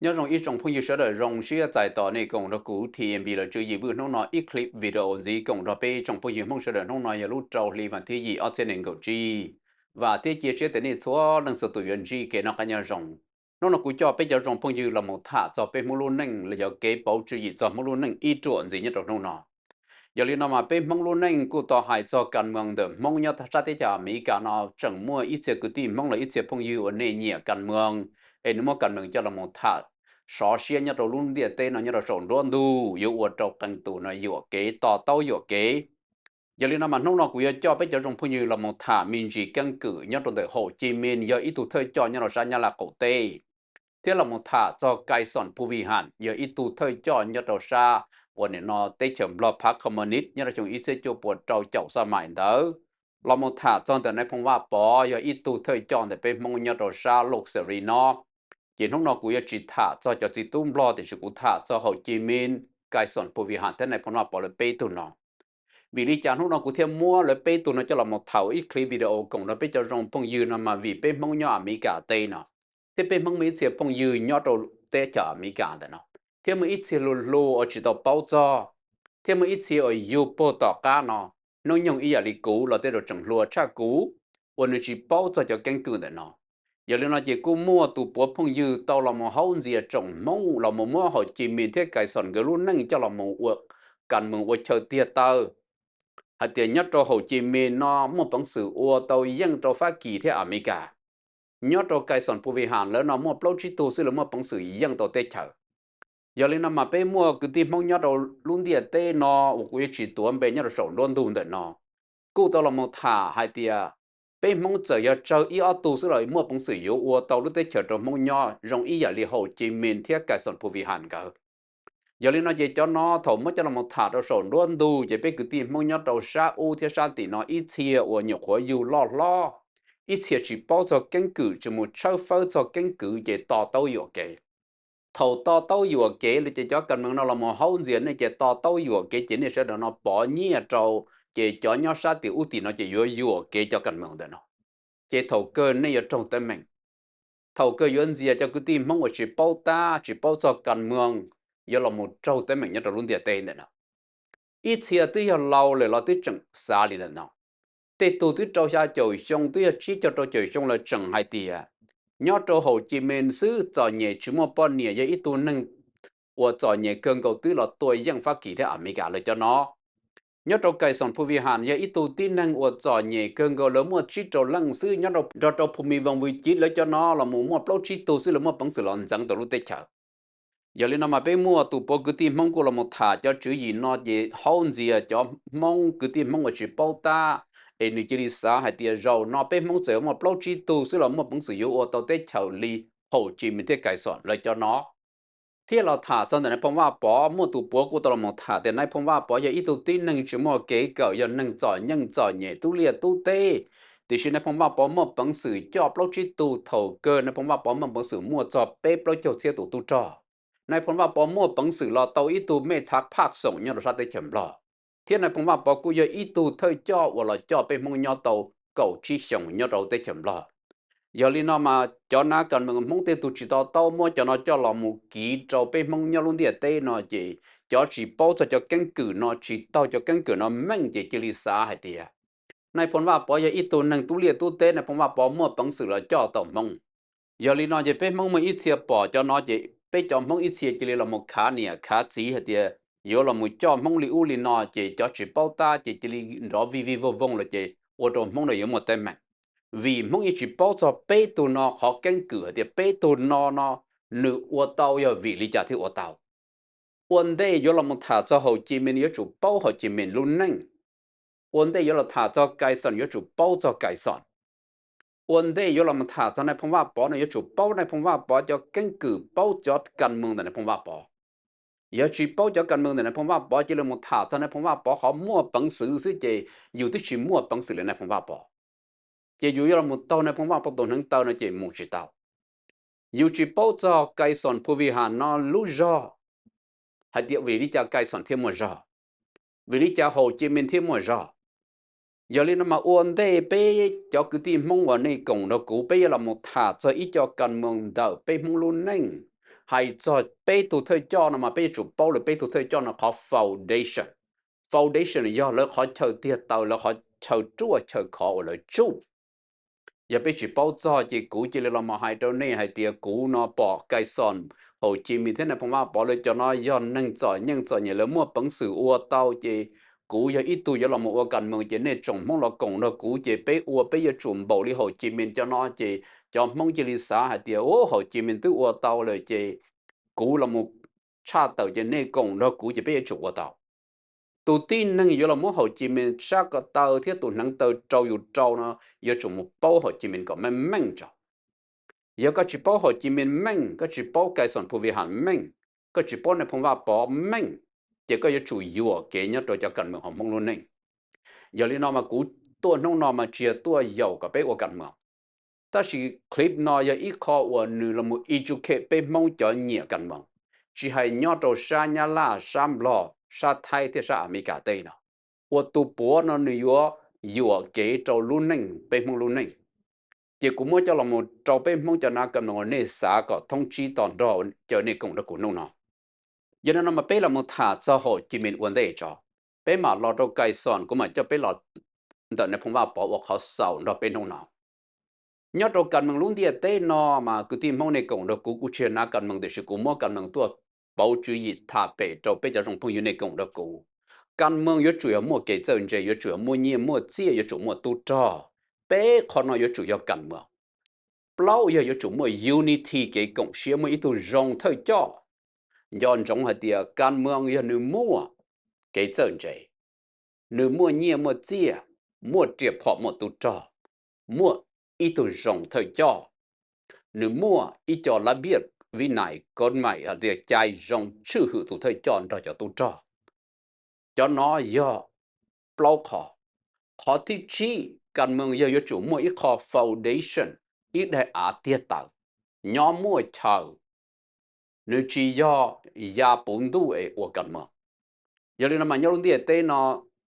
Nyob zoo ib tsoom phooj ywg sawv daws, zoo siab txais tos nej koom nrog kuv T M B lawv tswv yim vwj hnub no ib clip video ntxiv koom nrog peb tsoom phooj ywg Hmoob sawv daws. Hnub no yog lub rau hli vas thib yim ob txhiab nees nkaum tsib, vam thiab cia siab tias nej txhua leej txhua tus yuav ntsib kev noj qab nyob zoo. Hnub no kuv coj peb cov zoo phooj ywg los mus tham txog peb Hmoob lub neej los yog kev pauv tswv yim txog Hmoob lub neej ib ruam ntxiv nyob rau hnub no. Yog li no mas peb Hmoob lub neej kuj tau hais txog kas moos ntawm Hmoob nyob sab teb chaws Amelikas no tseem muaj ib txhia kwv tij Hmoob los ib txhia phooj ywg uas nej nyiam kas moos, es nws muab kas moos coj los mus tham sov siab nyob rau lub ntiaj teb no nyob rau saum nruab ntug yuav ua rau qee tus no yuam kev, to taub yuam kev. Yog li no mas hnub no kuv yuav coj peb cov zoo phooj ywg los mus tham me ntsis keeb kwm nyob rau ntawm Haum Ci Mis yog ib tug thawj coj nyob rau sab Nyab Laj qaum teb, thiab los mus tham txog Kais Xoom Phu Vis Has yog ib tug thawj coj nyob rau sab uas nim no teb chaws Nplog phab Communist nyob rau xyoo ib txhiab cuaj puas rau caum xab mais ntawd, los mus tham txog ntawm Nais Phoo Vaj Pov yog ib tug thawj coj ntawm peb Hmoob nyob rau sab Lok Sawv Lis no. Ces hnub no kuv yuav tsis tham txog cov txiv tub Nplog tiam sis kuv tham txog Haum Ci Mis, Kais Xoom Phu Vis Has thiab Nais Phoo Vaj Pov lawv peb tug no. Vim li cas hnub no kuv thiaj muab lawv peb tug no coj los mus tham ua ib clip video koom nrog peb cov zoo phooj ywg no mas vim peb Hmoob nyob Amelikas teb no, thiab peb Hmoob muaj ib txhia phooj ywg nyob rau teb chaws Amelikas ntawm no, thiab muaj ib txhia hluas hluas uas tsis tau paub txog, thiab muaj ib txhia uas yug puag tom qab no, hnub nyoog ib yam li kuv los tej zaum tseem hluas tshaj kuv, uas nws tsis paub txog cov keeb kwm ntawm no. Yog li no ces kuj muaj tus puav phooj ywg tau los mus haub ntxias tsoom Hmoob los mus muab Haum Ci Mis thiab Kais Xoom nkawd lub neej coj los mus ua kas moos ua chaw tiag taw hais tias nyob rau Haum Ci Mis no muaj peev xwm ua tau yeej rau Fab Kis thiab Amelikas. Nyob rau Kais Xoom Phu Vis Has lawv no muaj plaub tsib tug xwb lawv muaj peev xwm yeej tau teb chaws. Yog li no mas peb muaj kwv tij Hmoob nyob rau lub ntiaj teb no uas kuv yuav tsis tuav npe nyob rau saum nruab ntug ntawm no, kuj tau los mus tham hais tias peb Hmoob txawm yog tsawg ib ob tug xwb los muaj peev xwm yuav ua tau lub teb chaws rau Hmoob nyob zoo ib yam li Haum Ci Mis thiab Kais Xoom Phu Vis Has nkawd. Yog li no ces cov no thaum muab coj los mus tham rau saum nruab ntug ces peb kwv tij Hmoob nyob rau sab ub thiab sab tim no ib txhia uas nyuam qhuav yug loj hlob, ib txhia tsis paub txog keeb kwm tsis mus tshawb fawb txog keeb kwm ces to taub yuam kev. Thaum to taub yuam kev lawm ces cov kas moos no los mus haub ntxias nej ces to taub yuam kev ces nej sawv daws no pov nyiaj rau, ces cov nyob sab tim ub tim no ces yuav yuam kev cov kas moos ntawm no. Ces thaum kawg nej yuav raug teeb meem. Thaum kawg yuav ntxias cov kwv tij Hmoob uas tsis paub tab tsis paub txog kas moos yuav los mus raug teeb meem nyob rau lub ntiaj teb ntawm no. Ib txhia twb yog laus lawm los twb tseem xav li ntawm no. Tej tug twb rau xya caum xyoo, twb yog tsib caug rau caum xyoo lawm tseem hais tias nyob rau Haum Ci Mis xwb txom nyem tsis muaj poj niam, yog ib tug neeg uas txom nyem kawg nkaus twb los tua yeej Fab Kis thiab Amelikas lawv cov no. Nyob rau Kais Xoom Phu Vis Has yog ib tug tib neeg uas txom nyem kawg nkaus lawv muaj tsib rau leej xwb, nyob rau nrog rau Phu Mis Voos Vwm Civ lawv cov no los mus muaj plaub tsib tug xwb lawv muaj peev xwm los ntxeev tau lub teb chaws. Yog li no mas peb muaj tus puav kwv tij Hmoob kuj los mus tham cov tswv yim no ces haub ntxias cov Hmoob kwv tij Hmoob uas tsis paub tab, es nws cia li xav hais tias zaum no peb Hmoob txawm muaj plaub tsib tug xwb los muaj peev xwm yuav ua tau teb chaws li Haum Ci Mis thiab Kais Xoom lawv cov no. Thiab los tham txog ntawm Nais Phoo Vaj Pov, muaj tus puav kuj tau los mus tham tias Nais Phoo Vaj Pov yog ib tug tib neeg tsis muaj kev kawm, yog neeg txom nyeej txom nyem tub liaj tub teb, tiam sis Nais Phoo Vaj Pov muaj peev xwm coj plaub tsib tug, thaum kawg Nais Phoo Vaj Pov muaj peev xwm muaj txog peb plaub caug txhiab tus tub rog. Nais Phoo Vaj Pov muaj peev xwm los tau ib tug mej thav phaj xoom nyob rau sab teb chaws Nplog, thiab Nais Phoo Vaj Pov kuj yog ib tug thawj coj uas los coj peb Hmoob nyob tau kaum tsib xyoos nyob rau teb chaws Nplog. Yog li no mas cov nav kas moos Hmoob tej tug tsis to taub muab cov no coj los mus kiv rau peb Hmoob nyob lub ntiaj teb no ces cov tsis paub txog cov keeb kwm no, tsis taug cov keeb kwm no meej ces cia li xav hais tias Nais Phoo Vaj Pov yog ib tug neeg tub liaj tub teb, Nais Phoo Vaj Pov muaj peev xwm los coj tau Hmoob. Yog li no ces peb Hmoob muaj ib txhia pom cov no ces peb cov Hmoob ib txhia cia li los mus khav niam khav txiv hais tias yuav los mus coj Hmoob li ub li no, ces cov tsis paub tab ces cia li nrov vij vij voog voog los ces ua rau Hmoob no yuav muaj teeb meem. Vim Hmoob yeej tsis paub txog peb tug no qhov keeb kwm hais tias peb tug no no nws ua tau yog vim li cas thiaj ua tau. Ua ntej yuav los mus tham txog Haum Ci Mis yuav tsum paub Haum Ci Mis lub neej. Ua ntej yuav los tham txog Kais Xoom yuav tsum paub txog Kais Xoom. Ua ntej yuav los mus tham txog Nais Phoo Vaj Pov no yuav tsum paub Nais Phoo Vaj Pov cov keeb kwm, paub cov kas moos ntawm Nais Phoo Vaj Pov. Yog tsis paub cov kas moos ntawm Nais Phoo Vaj Pov cia li mus tham txog Nais Phoo Vaj Pov qhov muaj peev xwm xwb ces yus twb tsis muaj peev xwm li Nais Phoo Vaj Pov. Ces yus yuav los mus taug Nais Phoo Vaj Pov tus hneev taw no ces mus tsis tau. Yus tsis paub txog Kais Xoom Phu Vis Has no lub zog, hais tias vim li cas Kais Xoom thiaj muaj zog, vim li cas Haum Ci Mis thiaj muaj zog. Yog li no mas ua ntej peb cov kwv tij Hmoob uas nej koom nrog kuv, peb yuav los mus tham txog ib co kas moos ntawm peb Hmoob lub neej, Hais txog peb tug thawj coj no mas peb yuav tsum paub lawv peb tug thawj coj no qhov foundation. Foundation yog lawv qhov chaw tiag taw, lawv qhov chaw ruaj chaw khov uas lawv tsuj. Yog peb tsis paub txog ces kuv cia li los mus hais rau nej hais tias kuv no pom Kais Xoos, Hauv Ci Mis thiab Nais Phoo Vaj Pov lawv cov no yog neeg txom nyem txom nyem, lawv muaj peev xwm ua tau, ces kuv yog ib tug yuav los mus ua kas mees ces nej tsoom Hmoob los koom nrog kuv ces peb ua peb yuav tsum npaum li Hauv Ci Mis cov no. Ces cov Hmoob cia li xav hais tias, u, Hauv Ci Mis twb ua tau lawm ces kuv los mus tshaj tawm ces nej koom nrog kuv ces peb yuav tsum ua tau. Tus tib neeg yuav los muab Hauv Ci Mis sab ko taw thiab tus hneev taw rau yus rau no yuav tsum mus paub Hauv Ci Mis kom meej meej tso. Yog koj tsis paub Hauv Ci Mis meej, koj tsis paub Kais Xoos Phu Vi Has meej, koj tsis paub Nais Phoo Vaj Pov meej, ces koj yuav tsum yuam kev nyob rau cov kas mees hauv Hmoob lub neej. Yog li no mas kuv tuaj hnub no mas tsis yog tuaj yaum kom peb ua kas mees, tab sis clip no yog ib qho uas nws los mus educate peb Hmoob cov nyiam kas mees, tsis hais nyob rau sab Nyab Laj, sab Nplog, sab Thaib thiab sab Amelikas teb no, uas tus puav no nws yuav yuam kev rau lub neej, peb Hmoob lub neej. Ces kuv muab coj los mus rau peb Hmoob cov nas kas mees uas nej xav kom thoob tsib to nrog caw nej koom nrog kuv hnub no. Yog li no mas peb los mus tham txog Hauv Ci Mis ua ntej tso, peb mam los rau Kais Xoos, kuv mam coj peb los ntawm Nais Phoo Vaj Pov ua qhov xaus nrog peb hnub no. Nyob rau kas mees lub ntiaj teb no mas kwv tij Hmoob nej koom nrog kuv, kuv tsis yog nas kas mees tiam sis kuv muab kas mees tuaj pauv tswv yim tham pem rau peb cov zoo phooj ywg nej koom nrog kuv. Kas mees yuav tsum yog muaj kev txawj ntse, yuav tsum yog muaj nyiaj muaj txiaj, yuav tsum muaj tub rog. Peb qhov no yuav tsum yog kas mees. Plaub yog yuav tsum muaj unity, kev koom siab, muaj ib tug zoo thawj coj. Nco ntsoov hais tias kas mees yog nws muaj kev txawj ntse, nws muaj nyiaj muaj txiaj, muaj riam phom muaj tub rog, muaj ib tug zoo thawj coj, nws muaj ib co lab npiaj vib nais kod mais hais tias cai zoo tshwj hwm tus thawj coj nrog cov tub rog. Cov no yog plaub qho. Qhov thib tsib, kas mees yog yuav tsum muaj ib qho foundation, ib daim av tiag taw, nyob muaj chaw, nws tsis yog ya puv ntuj es ua kas mees. Yog li no mas nyob lub ntiaj teb no,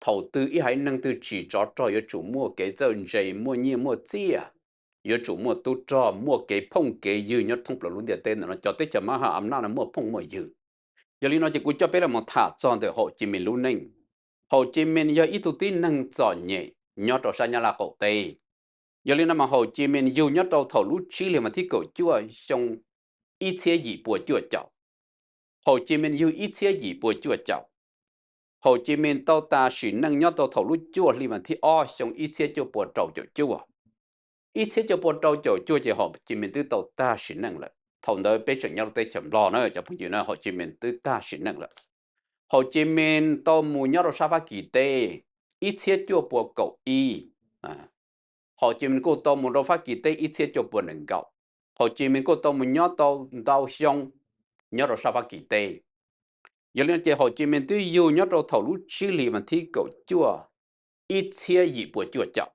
thaum twg ib haiv neeg twg tsis tsov rog yuav tsum muaj kev txawj ntse, muaj nyiaj muaj txiaj, yuav tsum muaj tub rog, muaj kev phooj kev ywg nyob thoob plaws lub ntiaj teb ntawm no. Cov teb chaws mab ham am naj no muaj phooj muaj ywg. Yog li no ces kuv coj peb los mus tham txog ntawm Hauv Ci Mis lub neej. Hauv Ci Mis yog ib tug tib neeg txom nyem nyob rau sab Nyab Laj qaum teb. Yog li no mas Hauv Ci Mis yug nyob rau thaum lub tsib hli mas thib kaum cuaj xyoo ib txhiab yim pua cuaj caum. Hauv Ci Mis yug ib txhiab yim pua cuaj caum. Hauv Ci Mis tau tas sim neej nyob rau thaum lub cuaj hli mas thib ob xyoo ib txhiab cuaj pua rau caum cuaj. Ib txhiab cuaj pua rau caum cuaj ces Hauv Ci Mis twb tau tag sim neej lawm. Thaum ntawd peb tseem nyob rau teb chaws Nplog na cov phooj ywg na, Hauv Ci Mis twb tag sim neej lawm. Hauv Ci Mis tau mus nyob rau sab Fab Kis teb ib txhiab cuaj pua kaum ib. Hauv Ci Mis kuj tau mus rau Fab Kis teb ib txhiab cuaj pua nees nkaum. Hauv Ci Mis kuj tau mus nyob tau ntau xyoo nyob rau sab Fab Kis teb. Yog li no ces Hauv Ci Mis twb yug nyob rau thaum lub tsib hlis mas thib kaum cuaj ib txhiab yim pua cuaj caum,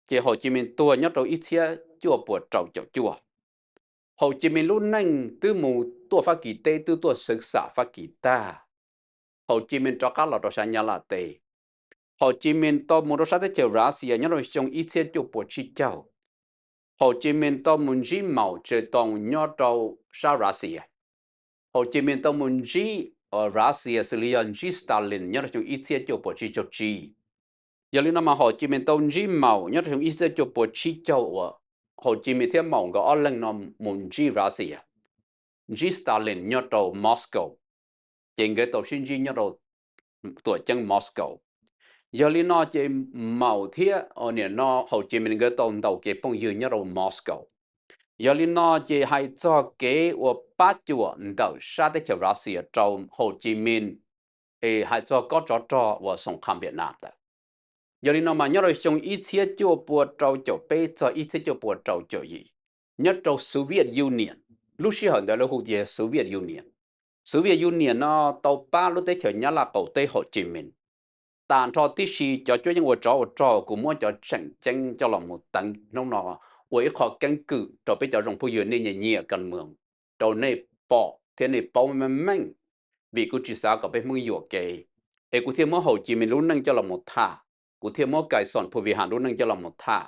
ces Hauv Ci Mis tuag nyob rau ib txhiab cuaj pua rau caum cuaj. Hauv Ci Mis lub neej twb mus tuaj Fab Kis teb, twb tuaj xwv xam Fab Kis tag, Hauv Ci Mis rov qab los rau sab Nyab Laj teb. Hauv Ci Mis tau mus rau sab teb chaws Russia nyob rau xyoo ib txhiab cuaj pua tsib caug. Hauv Ci Mis tau mus ntsib Mao Zedong nyob rau sab Russia. Hauv Ci Mis tau mus ntsib Russia xws li yog ntsib Stalin nyob rau xyoo ib txhiab cuaj pua tsib caug tsib. Yog li no mas Hauv Ci Mis tau ntsib Mao nyob rau xyoo ib txhiab cuaj pua tsib caug uas Hauv Ci Mis thiab Mao nkawd ob leeg no mus ntsib Russia, ntsib Stalin nyob rau Moscow, ces nkawd tau sib ntsib nyob rau tuam ceeb Moscow. Yog li no ces Mao thiab, nim no Hauv Ci Mis nkawd tau ntaus kev phooj ywg nyob rau Moscow. Yog li no ces hais txog kev ua pab cuam ntawm sab teb chaws Russia rau Hauv Ci Mis, es hais txog kob tsov rog uas xoom kham Vietnam ntawd. Yog li no mas nyob rau xyoo ib txhiab cuaj pua rau caum peb txog ib txhiab cuaj pua rau caum yim, nyob rau Soviet Union, lub sij hawm ntawd lawv hu tias Soviet Union. Soviet Union no tau pab lub teb chaws Nyab Laj qaum teb Hauv Ci Mis. Tas nrho tib si cov cuab yeej ua tsov ua rog, kuv muab cov tseem ceeb coj los mus teev hnub no ua ib qho keeb kwm rau peb cov zoo phooj ywg nej nyiam nyiam kas mees, rau nej pom thiab nej paub meej meej, vim kuv tsis xav kom peb Hmoob yuam kev. Es kuv thiaj muab Hauv Ci Mis lub neej coj los mus tham, kuv thiaj muab Kais Xoos Phu Vi Has lub neej coj los mus tham,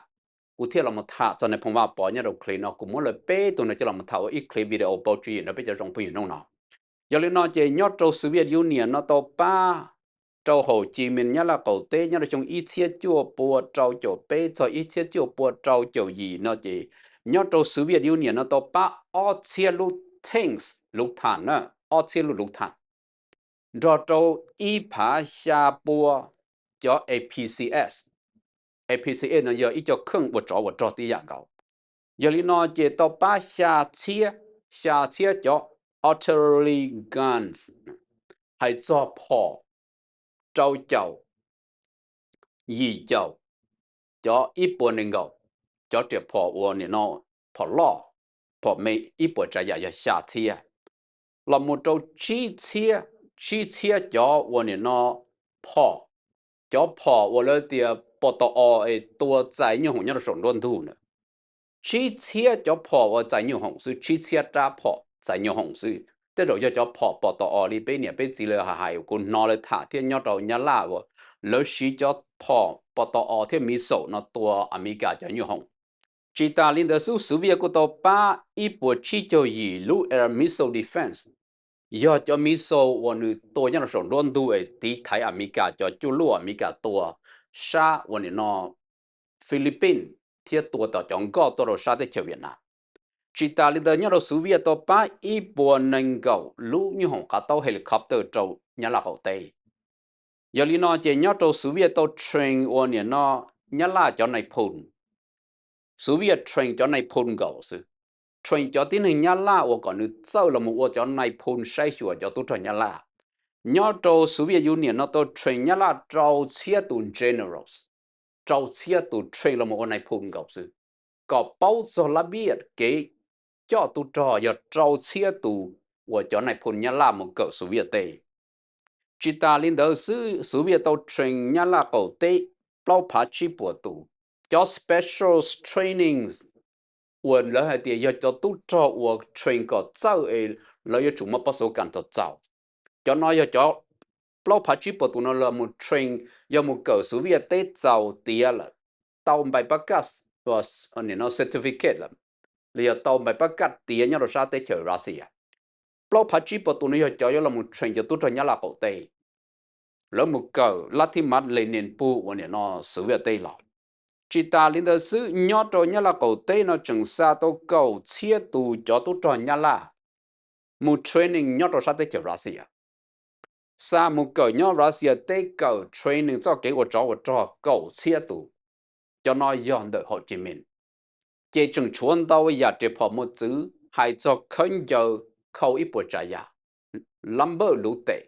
kuv thiaj los mus tham txog Nais Phoo Vaj Pov nyob rau clip no, kuv muab lawv peb tug no coj los mus tham ua ib clip video pauv tswv yim nrog peb cov zoo phooj ywg hnub no. Yog li no ces nyob rau Soviet Union no tau pab rau Hồ Chí Minh Nyab Laj qaum teb nyob rau xyoo ib txhiab cuaj pua rau caum peb txog ib txhiab cuaj pua rau caum yim no ces nyob rau Soviet Union no tau pab ob txhiab lub tanks, lub thas na, ob txhiab lub lub thas, nrog rau ib phav xya pua cov A P C S. A P C S no yog ib co kheej ua tsov ua rog tib yam nkaus. Yog li no ces tau pab xya txhiab, xya txhiab cov artillery guns, hais txog phom rau caum, yim caum, cov ib puas nees nkaum, cov riam phom ua nim no phom loj, phom me ib puas tsav yam yog xya txhiab, los mus rau tsib txhiab, tsib txhiab cov ua nim no phom, cov phom uas lawv tias pos tos o es tua txais nyuj hoom nyob rau saum nruab ntug na. Tsib txhiab cov phom uas txais nyuj hoom xwb, tsib txhiab rab phom txais nyuj hoom xwb. Tej zaum yog cov phom pos tos o li peb niam peb txiv lawv hais, kuv hnov lawv tham thiab nyob rau Nyab Laj uas lawv siv cov phom pos tos o thiab missile no tua Amelikas cov nyuj hoom. Tsis tas li ntawd xwb, Soviet kuj tau pab ib puas tsib caug yim lub air missile defense, yog cov missile uas nws tua nyob rau saum nruab ntug es tiv thaiv Amelikas cov cuaj luaj Amelikas tua sab ua nim no Philippines thiab tua tom cov nkoj tuaj rau sab teb chaws Vietnam. Tsis tas li ntawd nyob rau Soviet tau pab ib puas nees nkaum lub nyuj hoom qav taub helicopter rau Nyab Laj qaum teb. Yog li no ces nyob rau Soviet tau train ua nim no Nyab Laj cov nais phoo, Soviet train cov nais phoo nkaus xwb, train cov tib neeg Nyab Laj uas kom nws txawj los mus ua cov nais phoo saib xyuas cov tub rog Nyab Laj. Nyob rau Soviet Union no tau train Nyab Laj rau txhiab tus generals, rau txhiab tus train los mus ua nais phoo nkaus xwb, kom paub txog lab viaj kev coj tub rog yog rau txhiab tus uas cov nais phoo Nyab Laj mus kawm Soviet teb. Tsis tas li ntawd xwb, Soviet tau train Nyab Laj qaum teb plaub phav tsib puas tus, cov special trainings uas lawv hais tias yog cov tub rog uas train kom txawj es lawv yuav tsum muaj pob xuv kas txaus txaus. Cov no yog cov plaub phav tsib puas tus no los mus train, yog mus kawm Soviet teb txaus tiav lawm, tau npai pab kaj, nim no certificate lawm, los yog tau npai pab kaj tiav nyob rau sab teb chaws Russia. Plaub phav tsib puas tus no yog cov yuav los mus train cov tub rog Nyab Laj qaum teb, lawv mus kawm lab thib mav Lenin pug ua nim no Soviet teb los. Tsis tas li ntawd xwb, nyob rau Nyab Laj qaum teb no tseem xa tau kaum txhiab tus cov tub rog Nyab Laj mus training nyob rau sab teb chaws Russia. Xa mus kawm nyob Russia teb, kawm training txoj kev ua tsov ua rog kaum txhiab tus. Cov no yog ntawm Hồ Chí Minh. Ces tseem tshuav ntau yam riam phom mos txwv hais txog khaub ncaws khau ib puas tsav yam, lab npawj luv tes,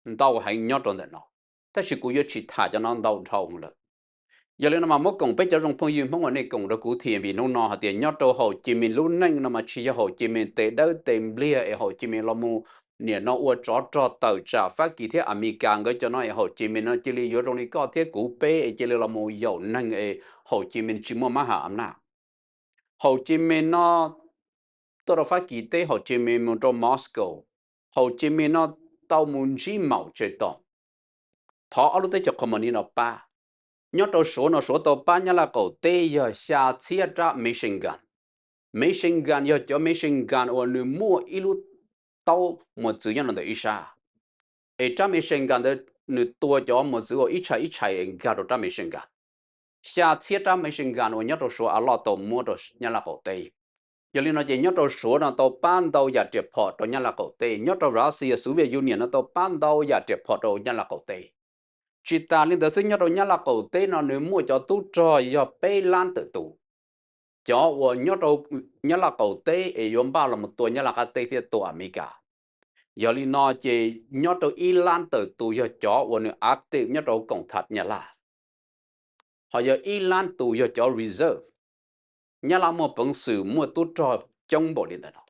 ntau heev nyob rau ntawm no, tab sis kuv yuav tsis tham cov no ntau dhau lawm. Yog li no mas muab koom peb cov zoo phooj ywg Hmoob uas nej koom rau kuv thiab, vim hnub no hais tias nyob rau Hồ Chí Minh lub neej no mas tsis yog Hồ Chí Minh tes dawb tes npliag es Hồ Chí Minh los mus nim no ua tsov rog tawm tsam Fab Kis thiab Amelikas nkawd cov no es Hồ Chí Minh no cia li yuav zoo li koj thiab kuv peb es cia li los mus yaum neeg es Hồ Chí Minh tsis muaj mab ham am naj. Hồ Chí Minh no tuaj rau Fab Kis teb, Hồ Chí Minh mus rau Moscow, Hồ Chí Minh no tau mus ntsib Mao Zedong. Thov ob lub teb chaws Komunist no pab. Nyob rau Suav no Suav tau pab Nyab Laj qaum teb yog xya txhiab rab machine gun. Machine gun yog cov machine gun uas nws muaj ib lub taub mos txwv nyob rau ntawm ib sab, es rab machine gun ntawd nws tua cov mos txwv uas ib tshais ib tshais nkag rau rab machine gun. Xya txhiab rab machine gun uas nyob rau Suav a loj tau muab rau Nyab Laj qaum teb. Yog li no ces nyob rau Suav no tau pab ntau yam riam phom rau Nyab Laj qaum teb, nyob rau Russia Soviet Union no tau pab ntau yam riam phom rau Nyab Laj qaum teb. Tsis tas li ntawd xwb, nyob rau Nyab Laj qaum teb no nws muaj cov tub rog yog peb lab tawm tus, cov uas nyob rau Nyab Laj qaum teb es yuav npaj los mus tua Nyab Laj qab teb thiab tua Amelikas. Yog li no ces nyob rau ib lab tawm tus yog cov uas nws active nyob rau koom thav Nyab Laj, ho yog ib lab tus yog cov reserve. Nyab Laj muaj peev xwm muaj tub rog coob npaum li ntawd no.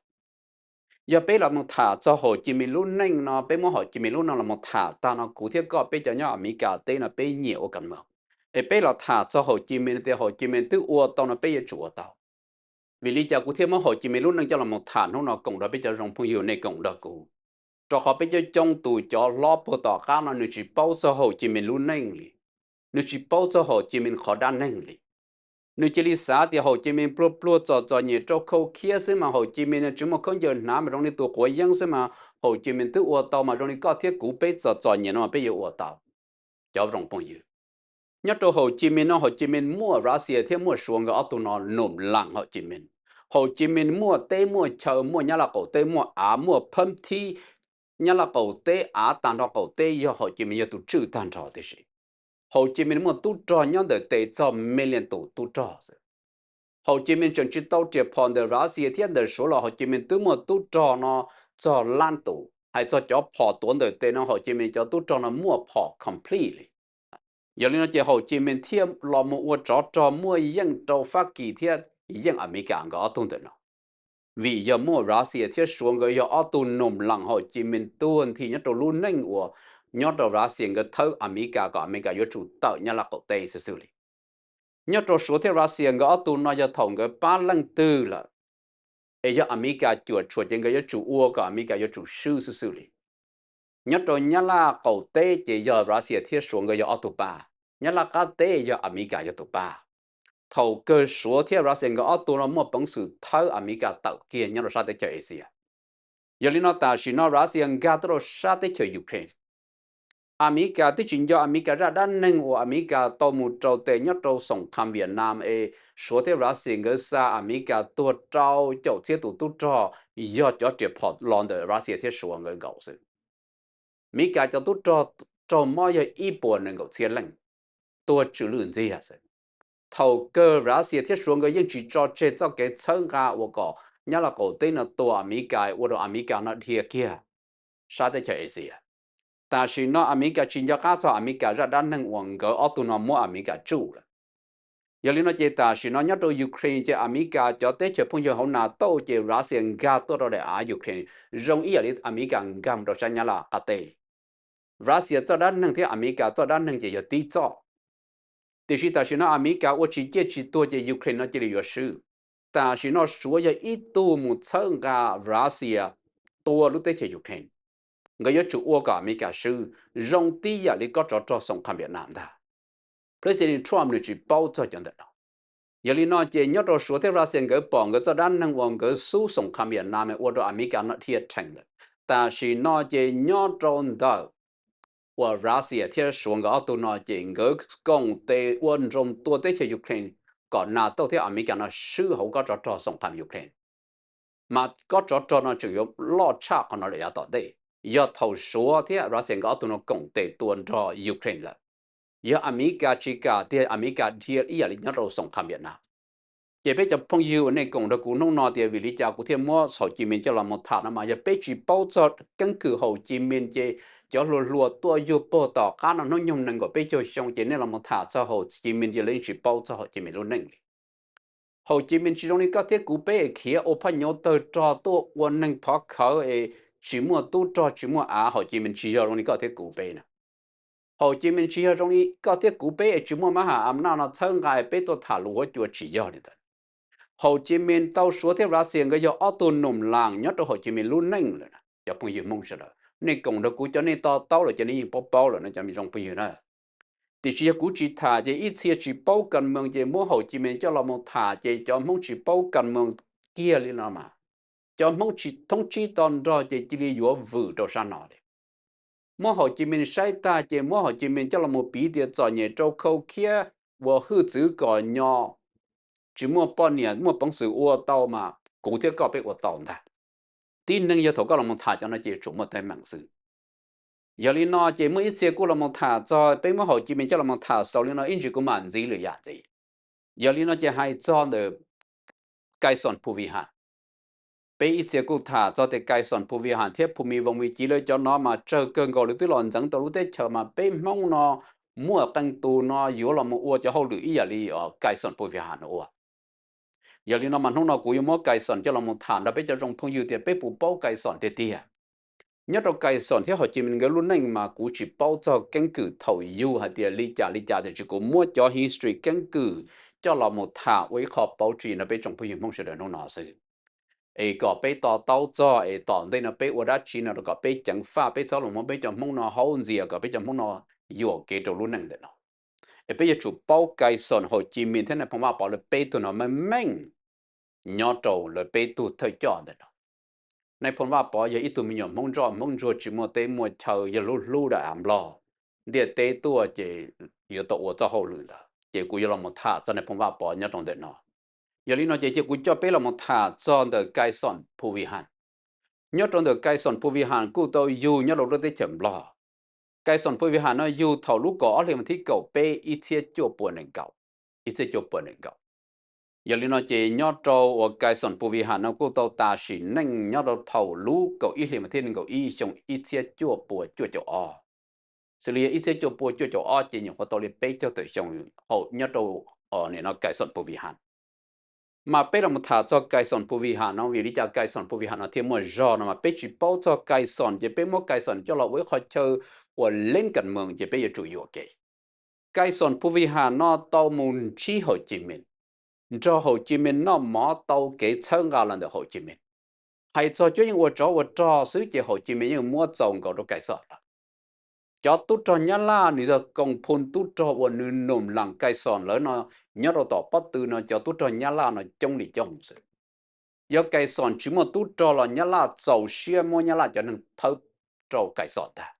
Yog peb los mus tham txog Hồ Chí Minh lub neej no, peb muab Hồ Chí Minh lub neej los mus tham tag no, kuv thiab koj peb cov nyob Amelikas teb no peb nyiam ua kam mom, es peb los tham txog Hồ Chí Minh tias Hồ Chí Minh twb ua tau no peb yuav tsum ua tau. Vim li cas kuv thiaj muab Hồ Chí Minh lub neej coj los mus tham hnub no koom nrog peb cov zoo phooj ywg nej koom nrog kuv? Rau qhov peb coob coob tus cov hlob puag tom qab no nws tsis paub txog Hồ Chí Minh lub neej li, nws tsis paub txog Hồ Chí Minh qhov dab neeg li. Nws cia li xav tias Hauv Ci Mis pluag pluag txom txom nyem rau khau khiab xwb mas Hauv Ci Mis tsis muaj khaub ncaws hnav mas zoo li tus quav yeeb xwb mas Hauv Ci Mis twb ua tau mas zoo li koj thiab kuv peb txom txom nyem no mas peb yuav ua tau. Cov zoo phooj ywg, nyob rau Hauv Ci Mis no Hauv Ci Mis muaj Russia thiab muaj Suav nkawd ob tug no num las Hauv Ci Mis. Hauv Ci Mis muaj teb muaj chaw, muaj Nyab Laj qaum teb, muaj av, muaj phab thib Nyab Laj qaum teb, av tag nrho qaum teb yog Hauv Ci Mis yog tus tswj tag nrho tib si. Hauv Ci Mis muaj tub rog nyob ntawm tes txog million tus tub rog xwb. Hauv Ci Mis tseem tsis tau riam phom ntawm Russia thiab ntawm Suav los Hauv Ci Mis twb muaj tub rog no txog lab tus. Hais txog cov phom tuav ntawm tes no Hauv Ci Mis cov tub rog no muaj phom complete li. Yog li no ces Hauv Ci Mis thiaj los mus ua tsov rog muaj yeej rau Fab Kis thiab yeej Amelikas nkawd ob tug ntawm no. Vim yog muaj Russia thiab Suav nkawd yog ob tug num las Hauv Ci Mis tuag nthi nyob rau lub neej uas nyob rau Russia nkawd thawb Amelikas kom Amelikas yuav tsum tawm Nyab Laj qaum teb xwb xwb li. Nyob rau Suav thiab Russia nkawd ob tug no yog thaum nkawd pab leej twg lawm, es yog Amelikas cuam tshuam ces nkawd yuav tsum ua kom Amelikas yuav tsum swb xwb xwb li. Nyob rau Nyab Laj qaum teb ces yog Russia thiab Suav nkawd yog ob tug pab, Nyab Laj qab teb yog Amelikas yog tus pab. Thaum kawg Suav thiab Russia nkawd ob tug no muaj peev xwm thawb Amelikas tawm kiag nyob rau sab teb chaws Asia. Yog li no tam sim no Russia nkag tuaj rau sab teb chaws Ukraine. Amelikas twb tsis nco Amelikas zaj dab neeg uas Amelikas tau mus rau tes nyob rau xoom kham Vietnam es Suav thiab Russia nkawd xa Amelikas tuag rau caum txhiab tus tub rog, yog cov riam phom los ntawm Russia thiab Suav nkawd nkaus xwb. Amelikas cov tub rog raug mob yog ib puas nees nkaum txhiab leej, tuag tsw lwj ntxiag xwb. Thaum kawg Russia thiab Suav nkawd yeej tsis tso tseg txoj kev txhawb nqa ua kom Nyab Laj qaum teb no tua Amelikas ua rau Amelikas no dhia kiag sab teb chaws Asia. Tam sim no Amelikas tsis nco qab txog Amelikas zaj dab neeg uas nkawd ob tug no muab Amelikas tsuj lawm. Yog li no ces tam sim no nyob rau Ukraine ces Amelikas cov teb chaws phooj ywg hauv NATO ces Russia nkag tuaj rau daim av Ukraine zoo ib yam li Amelikas nkag mus rau sab Nyab Laj qab teb. Russia txoj dab neeg thiab Amelikas txoj dab neeg ces yog tib txoj. Tiam sis tam sim no Amelikas ua tsis ciaj tsis tuag ces Ukraine no cia li yuav swb. Tam sim no Suav yog ib tug mus txhawb nqa Russia tua lub teb chaws Ukraine. Nkawd yuav tsum ua kom Amelikas swb zoo tib yam li kob tsov rog xoom kham Vietnam ntag. President Trump nws tsis paub txog cov ntawm no. Yog li no ces nyob rau Suav thiab Russia nkawd pom nkawd txoj dab neeg uas nkawd xub xoom kham Vietnam ua rau Amelikas no dhia rhees lawm. Tam sim no ces nyob rau ntawm uas Russia thiab Suav nkawd ob tug no ces nkawd koom tes ua nroo tua teb chaws Ukraine kom NATO thiab Amelikas no swb hauv kob tsov rog xoom kham Ukraine. Mas kob tsov rog no tseem yuav loj tshaj qhov no lawm yav tom ntej, yog thaum Suav thiab Russia nkawd ob tug no koom tes tua nrog Ukraine lawm. Yog Amelikas tsis kam tiag Amelikas dhia ib yam li nyob rau xoom kham Vietnam. Ces peb cov phooj ywg uas nej koom nrog kuv hnub no tias vim li cas kuv thiaj muab Hauv Ci Mis coj los mus tham no mas yog peb tsis paub txog keeb kwm Hauv Ci Mis ces cov hluas hluas tuaj yug puag tom qab no hnub nyoog nees nkaum peb caug xyoo ces nej los mus tham txog Hauv Ci Mis ces lawv yeej tsis paub txog Hauv Ci Mis lub neej li. Hauv Ci Mis tsis zoo li koj thiab kuv peb es khiav ua phaj nyuv tawg rog tuaj ua neeg thov khawv es tsis muaj tub rog tsis muaj av. Hauv Ci Mis tsis yog zoo li koj thiab kuv peb na. Hauv Ci Mis tsis yog zoo li koj thiab kuv peb es tsis muaj mab ham am naj no txhawb nqa es peb tuaj tham lus huab cua, tsis yog li ntawd. Hauv Ci Mis tau Suav thiab Russia nkawd yog ob tug num las nyob rau Hauv Ci Mis lub neej lawm. Cov phooj ywg Hmoob sawv daws, nej koom nrog kuv cov nej to taub lawm ces nej yeej paub paub lawm no cov me zoo phooj ywg na. Tiam sis yog kuv tsis tham ces ib txhia tsis paub kas moos ces muab Hauv Ci Mis coj los mus tham ces cov Hmoob tsis paub kas moos kiag li no mas, cov Hmoob tsis thoob tsib to nrog ces cia li yuav vwm rau sab no li. Muab Hauv Ci Mis saib tag ces muab Hauv Ci Mis coj los mus piv tias txom nyem rau khau khiab, ua hwj txwv kom nyo, tsis muaj poj niam muaj peev xwm ua tau mas kuv thiab koj peb ua tau ntag. Tib neeg yog thaum koj los mus tham cov no ces yuav tsum muaj teeb meem xwb. Yog li no ces muaj ib txhia kuj los mus tham txog peb muab Hauv Ci Mis coj los mus tham xaus li no ib ntsis kuv mam ntxiv lwm yam ntxiv. Yog li no ces hais txog ntawm Kaixon Phuviha, peb ib txhia kuj tham txog tias Kaixon Phuviha thiab Phumivoos Vikiv lawv cov no mas tsawg kawg nkaus lawv twb los ntxeev tau lub teb chaws mas peb Hmoob no muaj qee tus no yuav los mus ua cov hauj lwm ib yam li Kaixon Phuviha no ua. Yog li no mas hnub no kuv yuav muab Kaixon coj los mus tham nrog peb cov zoo phooj ywg tias peb puas paub Kaixon tiag tiag. Nyob rau Kaixon thiab Hauv Ci Mis nkawd lub neej mas kuv tsis paub txog keeb kwm thaum yug hais tias li cas li cas tiam sis kuv muab cov history keeb kwm coj los mus tham ua ib qho pauv tswv yim nrog peb tsoom phooj ywg Hmoob sawv daws hnub no xwb. Es kom peb to taub txog es tom ntej no peb ua dab tsi no rau kom peb ceev faj, peb txhob los muab peb cov Hmoob no haub ntxias kom peb cov Hmoob no yuam kev rau lub neej ntawm no. Es peb yuav tsum paub Kais Xoos, Hauv Ci Mis thiab Nais Phoo Vaj Pov lawv peb tug no meej meej nyob rau lawv peb tug thawj coj ntawm no. Nais Phoo Vaj Pov yog ib tug me nyuam Hmoob ntsoj Hmoob ntsuag tsis muaj teb muaj chaw, yog hlub hlub daim av Nplog ntiaj teb tuaj ces yuav tau ua txoj hauj lwm ntawd. Ces kuv yuav los mus tham txog Nais Phoo Vaj Pov nyob rau ntawm no. Yog li no ces cia kuv coj peb los mus tham txog ntawm Kais Xoos Phu Vi Has. Nyob rau ntawm Kais Xoos Phu Vi Has kuj tau yug nyob rau lub teb chaws Nplog. Kais Xoos Phu Vi Has no yug thaum lub kaum ob hli mas thib kaum peb ib txhiab cuaj pua nees nkaum, ib txhiab cuaj pua nees nkaum. Yog li no ces nyob rau uas Kais Xoos Phu Vi Has no kuj tau tas sim neej nyob rau thaum lub kaum ib hli mas thib nees nkaum ib xyoo ib txhiab cuaj pua cuaj caum ob. Xws li yog ib txhiab cuaj pua cuaj caum ob ces nyuam qhuav tau li peb caug tawm xyoo hauv nyob rau nim no Kais Xoos Phu Vi Has. Mas peb los mus tham txog Kais Xoos Phu Vi Has no, vim li cas Kais Xoos Phu Vi Has no thiaj muaj zog no mas peb tsis paub txog Kais Xoos ces peb muab Kais Xoos coj los ua ib qho chaw uas leej kas mees ces peb yuav tsum yuam kev. Kais Xoos Phu Vi Has no tau mus ntsib Hauv Ci Mis, nrog Hauv Ci Mis noj mov tau kev txhawb nqa los ntawm Hauv Ci Mis. Hais txog cuab yeej ua tsov ua rog xwb ces Hauv Ci Mis yeej muab txaus nkaus rau Kais Xoos lawm. Cov tub rog Nyab Laj nws yog koom phu tub rog uas nws num las Kais Xoos lawv no, nyob rau tom pob tw no cov tub rog Nyab Laj no coob li coob xwb. Yog Kais Xoos tsis muaj tub rog los Nyab Laj txaus siab muab Nyab Laj cov neeg thawb rau Kais Xoos tag.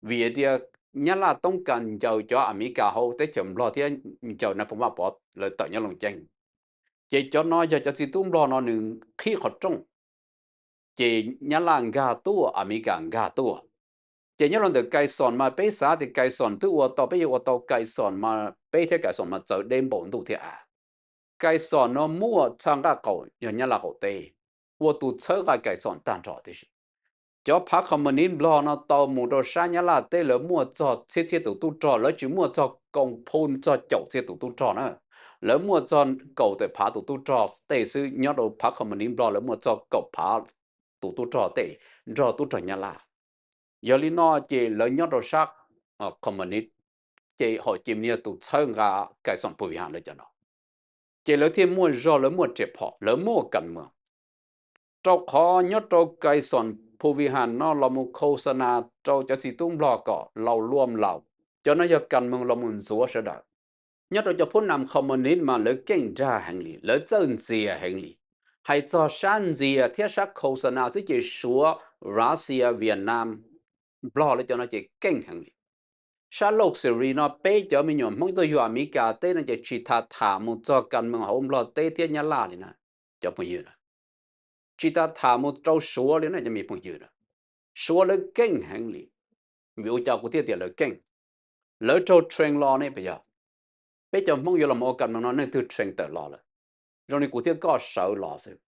Vim tias Nyab Laj toob kas ncaws cov Amelikas hauv teb chaws Nplog thiab ncaws Nais Phoo Vaj Pov lawv tawm nyob Looj Ceeb. Ces cov no yog cov txiv tub Nplog no nws qhib qhov rooj, ces Nyab Laj nkag tuaj, Amelikas nkag tuaj. Ces nyob rau ntawm Kais Xoos mas peb xav tias Kais Xoos twb ua tau, peb yuav ua tau Kais Xoos mas peb thiab Kais Xoos mas txawv deb npaum ntuj thiab av. Kais Xoos no muaj txha nqaj qaum yog Nyab Laj qaum teb ua tus txhawb nqa Kais Xoos tag nrho tib si. Cov phav Communist Nplog no tau mus rau sab Nyab Laj teb lawv muaj txog txhiab txhiab tus tub rog, lawv tsis muaj txog koom phu txog caum txhiab tus tub rog na. Lawv muaj txog kaum tawm phav tus tub rog tej xwb, nyob rau phav Communist Nplog lawv muaj txog kaum phav tus tub rog tej nrog tub rog Nyab Laj. Yog li no ces lawv nyob rau sab Communist, ces Hauv Ci Mis yog tus txhawb nqa Kais Xoos Phu Vi Has lawv cov no. Ces lawv thiaj muaj zog, lawv muaj riam phom, lawv muaj kas mees. Rau qhov nyob rau Kais Xoos Phu Vi Has no los mus khau xa nas rau cov txiv tub Nplog kom laus luaj laus, cov no yog kas mees los mus ntxuav sawv daws. Nyob rau cov phub nam Communist mas lawv keej nrag heev li, lawv txawj ntxias heev li. Hais txog sab ntxias thiab sab khau xa nas xwb ces Suav, Russia, Vietnam, Nplog lawv cov no ces keej heev li. Sab Lauj Xis Ris no peb cov me nyuam Hmoob tuaj yug Amelikas teb no ces tsis tas tham mus txog kas mees hauv Nplog teb thiab Nyab Laj li na, cov phooj ywg. Tsis tas tham mus rau Suav li na cov me phooj ywg. Suav lawv keej heev li. Vim ua cas kuv thiaj tias lawv keej? Lawv raug train los ne puas yog? Peb cov Hmoob yuav los mus ua kas mees no leej twg train tawm los lawm? Zoo li kuv thiab koj sawv los xwb.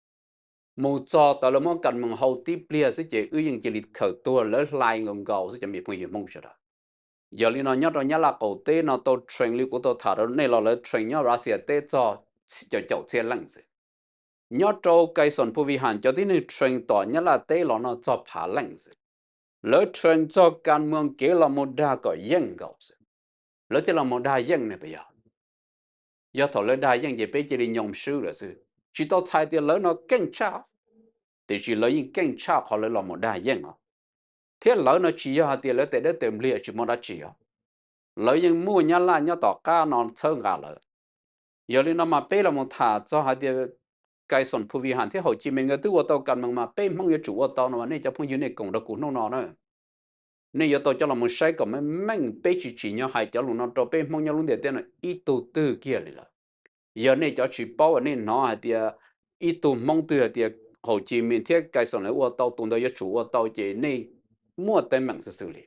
Mus txog tau lawv muab kas mees hau tib pliag xwb ces wb yeej cia li khaws tuag, lawv hlais nkaus nkaus xwb cov me phooj ywg Hmoob sawv daws. Yog li no nyob rau Nyab Laj qaum teb no tau train li kuv tau tham rau nej los lawv train nyob Russia teb txog caum caum txhiab leej xwb. Nyob rau Kais Xoos Phu Vi Has cov tib neeg train tom Nyab Laj teb los no txog phav leej xwb. Lawv train txog kas mees kev los mus dag kom yeej nkaus xwb, lawv thiaj los mus dag yeej ne puas yog? Yog thaum lawv dag yeej ces peb cia li nyoo swb lawm xwb. Tsis tau txhais tias lawv no keej tshaj, tiam sis lawv yeej keej tshaj qhov lawv los mus dag yeej os. Thiab lawv no tsis yog hais tias lawv tes dawb tes nplig tsis muaj dab tsi os. Lawv yeej muaj Nyab Laj nyob tom qab no txhawb nqa lawv. Yog li no mas peb los mus tham txog hais tias Kais Xoos Phu Vi Has thiab Hauv Ci Mis nkawd twb ua tau kas mees mas peb Hmoob yuav tsum ua tau no mas nej cov phooj ywg nej koom rau kuv hnub no na. Nej yuav tau coj los mus saib kom meej meej, peb tsis tsim nyog hais cov lus no rau peb Hmoob nyob lub ntiaj teb no ib tug twg kiag li lawm. Yog nej cov tsis paub uas nej hnov hais tias ib tug Hmoob twg hais tias Hauv Ci Mis thiab Kais Xoos lawv ua tau, tus ntawd yuav tsum ua tau ces nej muaj teeb meem xwb xwb li.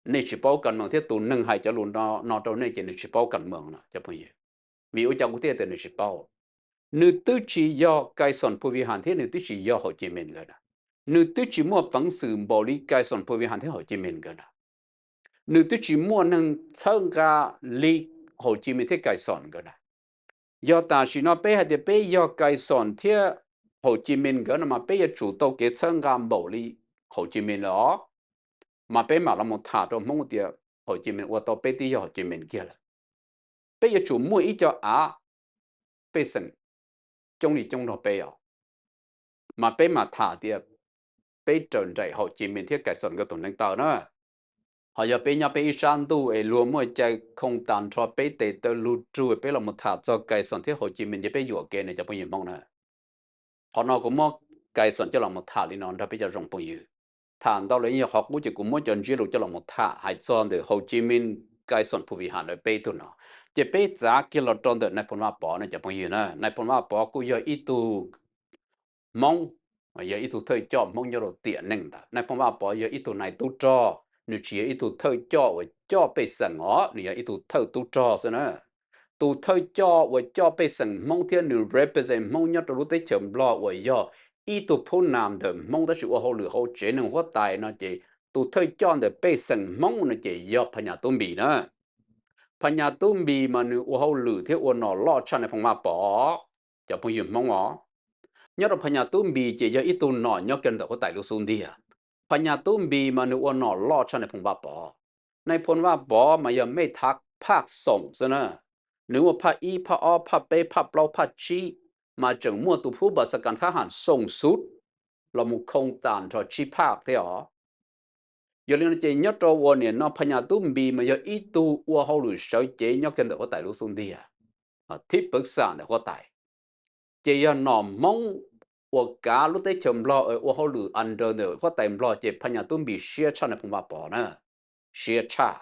Nej tsis paub kas mees thiab tus neeg hais cov lus no rau nej ces nws tsis paub kas mees no cov phooj ywg. Vim ua cas kuv thiaj tias nws tsis paub? Nws twb tsis yog Kais Xoos Phu Vi Has thiab nws twb tsis yog Hauv Ci Mis nkawd na. Nws twb tsis muaj peev xwm npaum li Kais Xoos Phu Vi Has thiab Hauv Ci Mis nkawd na. Nws twb tsis muaj neeg txhawb nqa li Hauv Ci Mis thiab Kais Xoos nkawd na. Yog tam sim no peb hais tias peb yog Kais Xoos thiab Hauv Ci Mis nkawd no mas peb yuav tsum tau kev txhawb nqa npaum li Hauv Ci Mis lawm os. Mas peb mam los mus tham rau Hmoob tias Hauv Ci Mis ua tau, peb twb yog Hauv Ci Mis kiag lawm. Peb yuav tsum muaj ib co av pej xeem coob li coob nrog peb os. Mas peb mam tham tias peb raws nraim Hauv Ci Mis thiab Kais Xoos nkawd tus neev taw na. Ho yog peb nyob peb ib sab ntuj es luag muaj cai khoo tas nrho peb tes taw lug rug peb los mus tham txog Kais Xoom thiab Hauv Ci Mins ces peb yuam kev no cov phooj ywg Hmoob na. Qhov no kuv muab Kais Xoom coj los mus tham li no nrog peb cov zoo phooj ywg. Tham ntau lawm yeej yog qhov qub ces kuv muab cov ntsiab lus coj los mus tham hais txog ntawm Hauv Ci Mins, Kais Xoom, Phu Vim Ham lawv peb tug no. Ces peb txav kiag los rau ntawm Nais Phoo Vaj Pov no cov phooj ywg na. Nais Phoo Vaj Pov kuj yog ib tug Hmoob, yog ib tug thawj coj Hmoob nyob rau tiam neej ntawd. Nais Phoo Vaj Pov yog ib tug nais tub rog, nws tsis yog ib tug thawj coj uas coj pej xeem os, nws yog ib tug thawj tub rog xwb na. Tus thawj coj uas coj pej xeem Hmoob thiab nws represent Hmoob nyob rau lub teb chaws Nplog uas yog ib tug phub nam ntawm Hmoob tab sis ua hauj lwm hauv tsev neeg huab tais no ces tus thawj coj ntawm pej xeem Hmoob no ces yog Phas Nyas Tub Npis na. Phas Nyas Tub Npis mas nws ua hauj lwm thiab ua nom loj tshaj Nais Phoo Vaj Pov, cov phooj ywg Hmoob os. Nyob rau Phas Nyas Tub Npis ces yog ib tug nom nyob kiag ntawm huab tais lub xub ntiag. Phas Nyas Tub Npis mas nws ua nom loj tshaj Nais Phoo Vaj Pov. Nais Phoo Vaj Pov mas yog mej thav phaj xoom xwb na. Nws muaj phaj ib, phaj ob, phaj peb, phaj plaub, phaj tsib, mas tseem muaj tus phub npas xas kas thab ham xoom xuv los mus khoo tas nrho tsib phaj thiab os. Yog li no ces nyob rau uas nim no Phas Nyas Tub Npis mas yog ib tug ua hauj lwm sawv cev nyob kiag ntawm huab tais lub xub ntiag, thib pwv xam ntawm huab tais. Ces yog nom Hmoob uas kav lub teb chaws Nplog ua hauj lwm under ntawm huab tais Nplog ces Phas Nyas Tub Npis siab tshaj Nais Phoo Vaj Pov na, siab tshaj.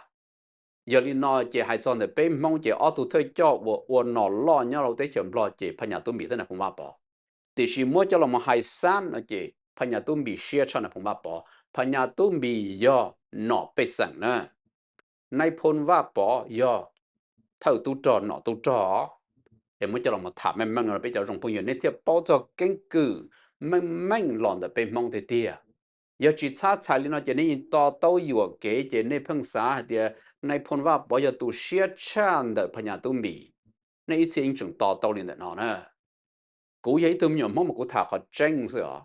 Yog li no ces hais txog ntawm peb Hmoob ces ob tug thawj coj uas ua nom loj nyob rau teb chaws Nplog ces Phas Nyas Tub Npis thiab Nais Phoo Vaj Pov. Tiam sis muab coj los mus hais xab no ces Phas Nyas Tub Npis siab tshaj Nais Phoo Vaj Pov. Phas Nyas Tub Npis yog nom pej xeem na, Nais Phoo Vaj Pov yog thawj tub rog nom tub rog. Es muab coj los mus tham meej meej no peb cov zoo phooj ywg nej thiaj paub txog keeb kwm meej meej los ntawm peb Hmoob tiag tiag. Yog tsis txhab txhais li no ces nej yeej to taub yuam kev ces nej pheej xav hais tias Nais Phoo Vaj Pov yog tus siab tshaj ntawm Phas Nyas Tub Npis. Nej ib txhia yeej tseem to taub li ntawm no na. Kuv yog ib tug me nyuam Hmoob mas kuv tham qhov tseeb xwb os.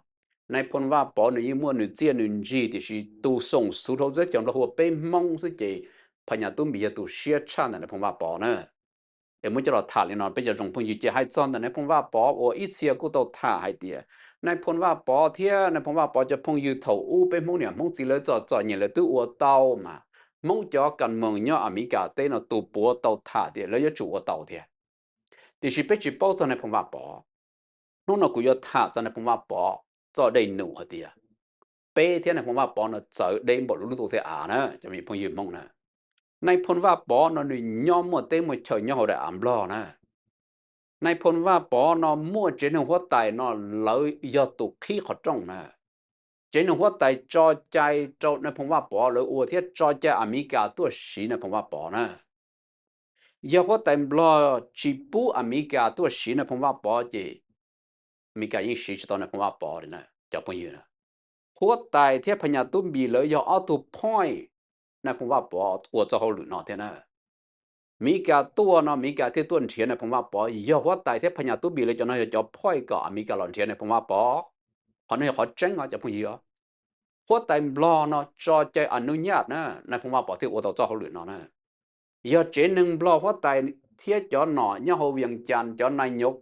Nais Phoo Vaj Pov nws yeej muaj nws txiaj nws ntsig tiam sis tus xoom xuv hauv teb chaws Nplog hu ua peb Hmoob xwb ces Phas Nyas Tub Npis yog tus siab tshaj ntawm Nais Phoo Vaj Pov na. Es muab coj los tham li no peb cov zoo phooj ywg ces hais txog ntawm Nais Phoo Vaj Pov uas ib txhia kuj tau tham hais tias Nais Phoo Vaj Pov thiab Nais Phoo Vaj Pov cov phooj ywg thaum ub peb Hmoob niam Hmoob txiv lawv txom txom nyem lawv twb ua tau mas. Hmoob cov kas moos nyob Amelikas teb no tus puav tau tham tias lawv yuav tsum ua tau thiab. Tiam sis peb tsis paub txog Nais Phoo Vaj Pov. Hnub no kuv yuav tham txog Nais Phoo Vaj Pov txoj dej num hais tias peb thiab Nais Phoo Vaj Pov no txawv deb npaum lub lub ntuj thiab av na cov me phooj ywg Hmoob na. Nais Phoo Vaj Pov no nws nyob muaj teb muaj chaw nyob hauv daim av Nplog na. Nais Phoo Vaj Pov no muaj tsev neeg huab tais no lawv yog tus qhib qhov rooj na. Tsev neeg huab tais tso cai rau Nais Phoo Vaj Pov lawv ua thiab tso cai Amelikas tuaj siv Nais Phoo Vaj Pov na. Yog huab tais Nplog tsis pub Amelikas tuaj siv Nais Phoo Vaj Pov ces Amelikas yeej siv tsis tau Nais Phoo Vaj Pov li na cov phooj ywg na. Huab tais thiab Phas Nyas Tub Npis lawv yog ob tug point Nais Phoo Vaj Pov ua txoj hauj lwm no thiab na. Amelikas tuaj no Amelikas thiaj tuaj nrhiav Nais Phoo Vaj Pov, yog huab tais thiab Phas Nyas Tub Npis lawv cov no yog cov point kom Amelikas los nrhiav Nais Phoo Vaj Pov. Qhov no yog qhov tseeb os cov phooj ywg. Huab tais Nplog no tso cai a nub nyaj na, Nais Phoo Vaj Pov thiaj ua tau txoj hauj lwm no na. Yog tsev neeg Nplog huab tais thiab cov nom nyob hauv Vias Cas, cov nais nyov,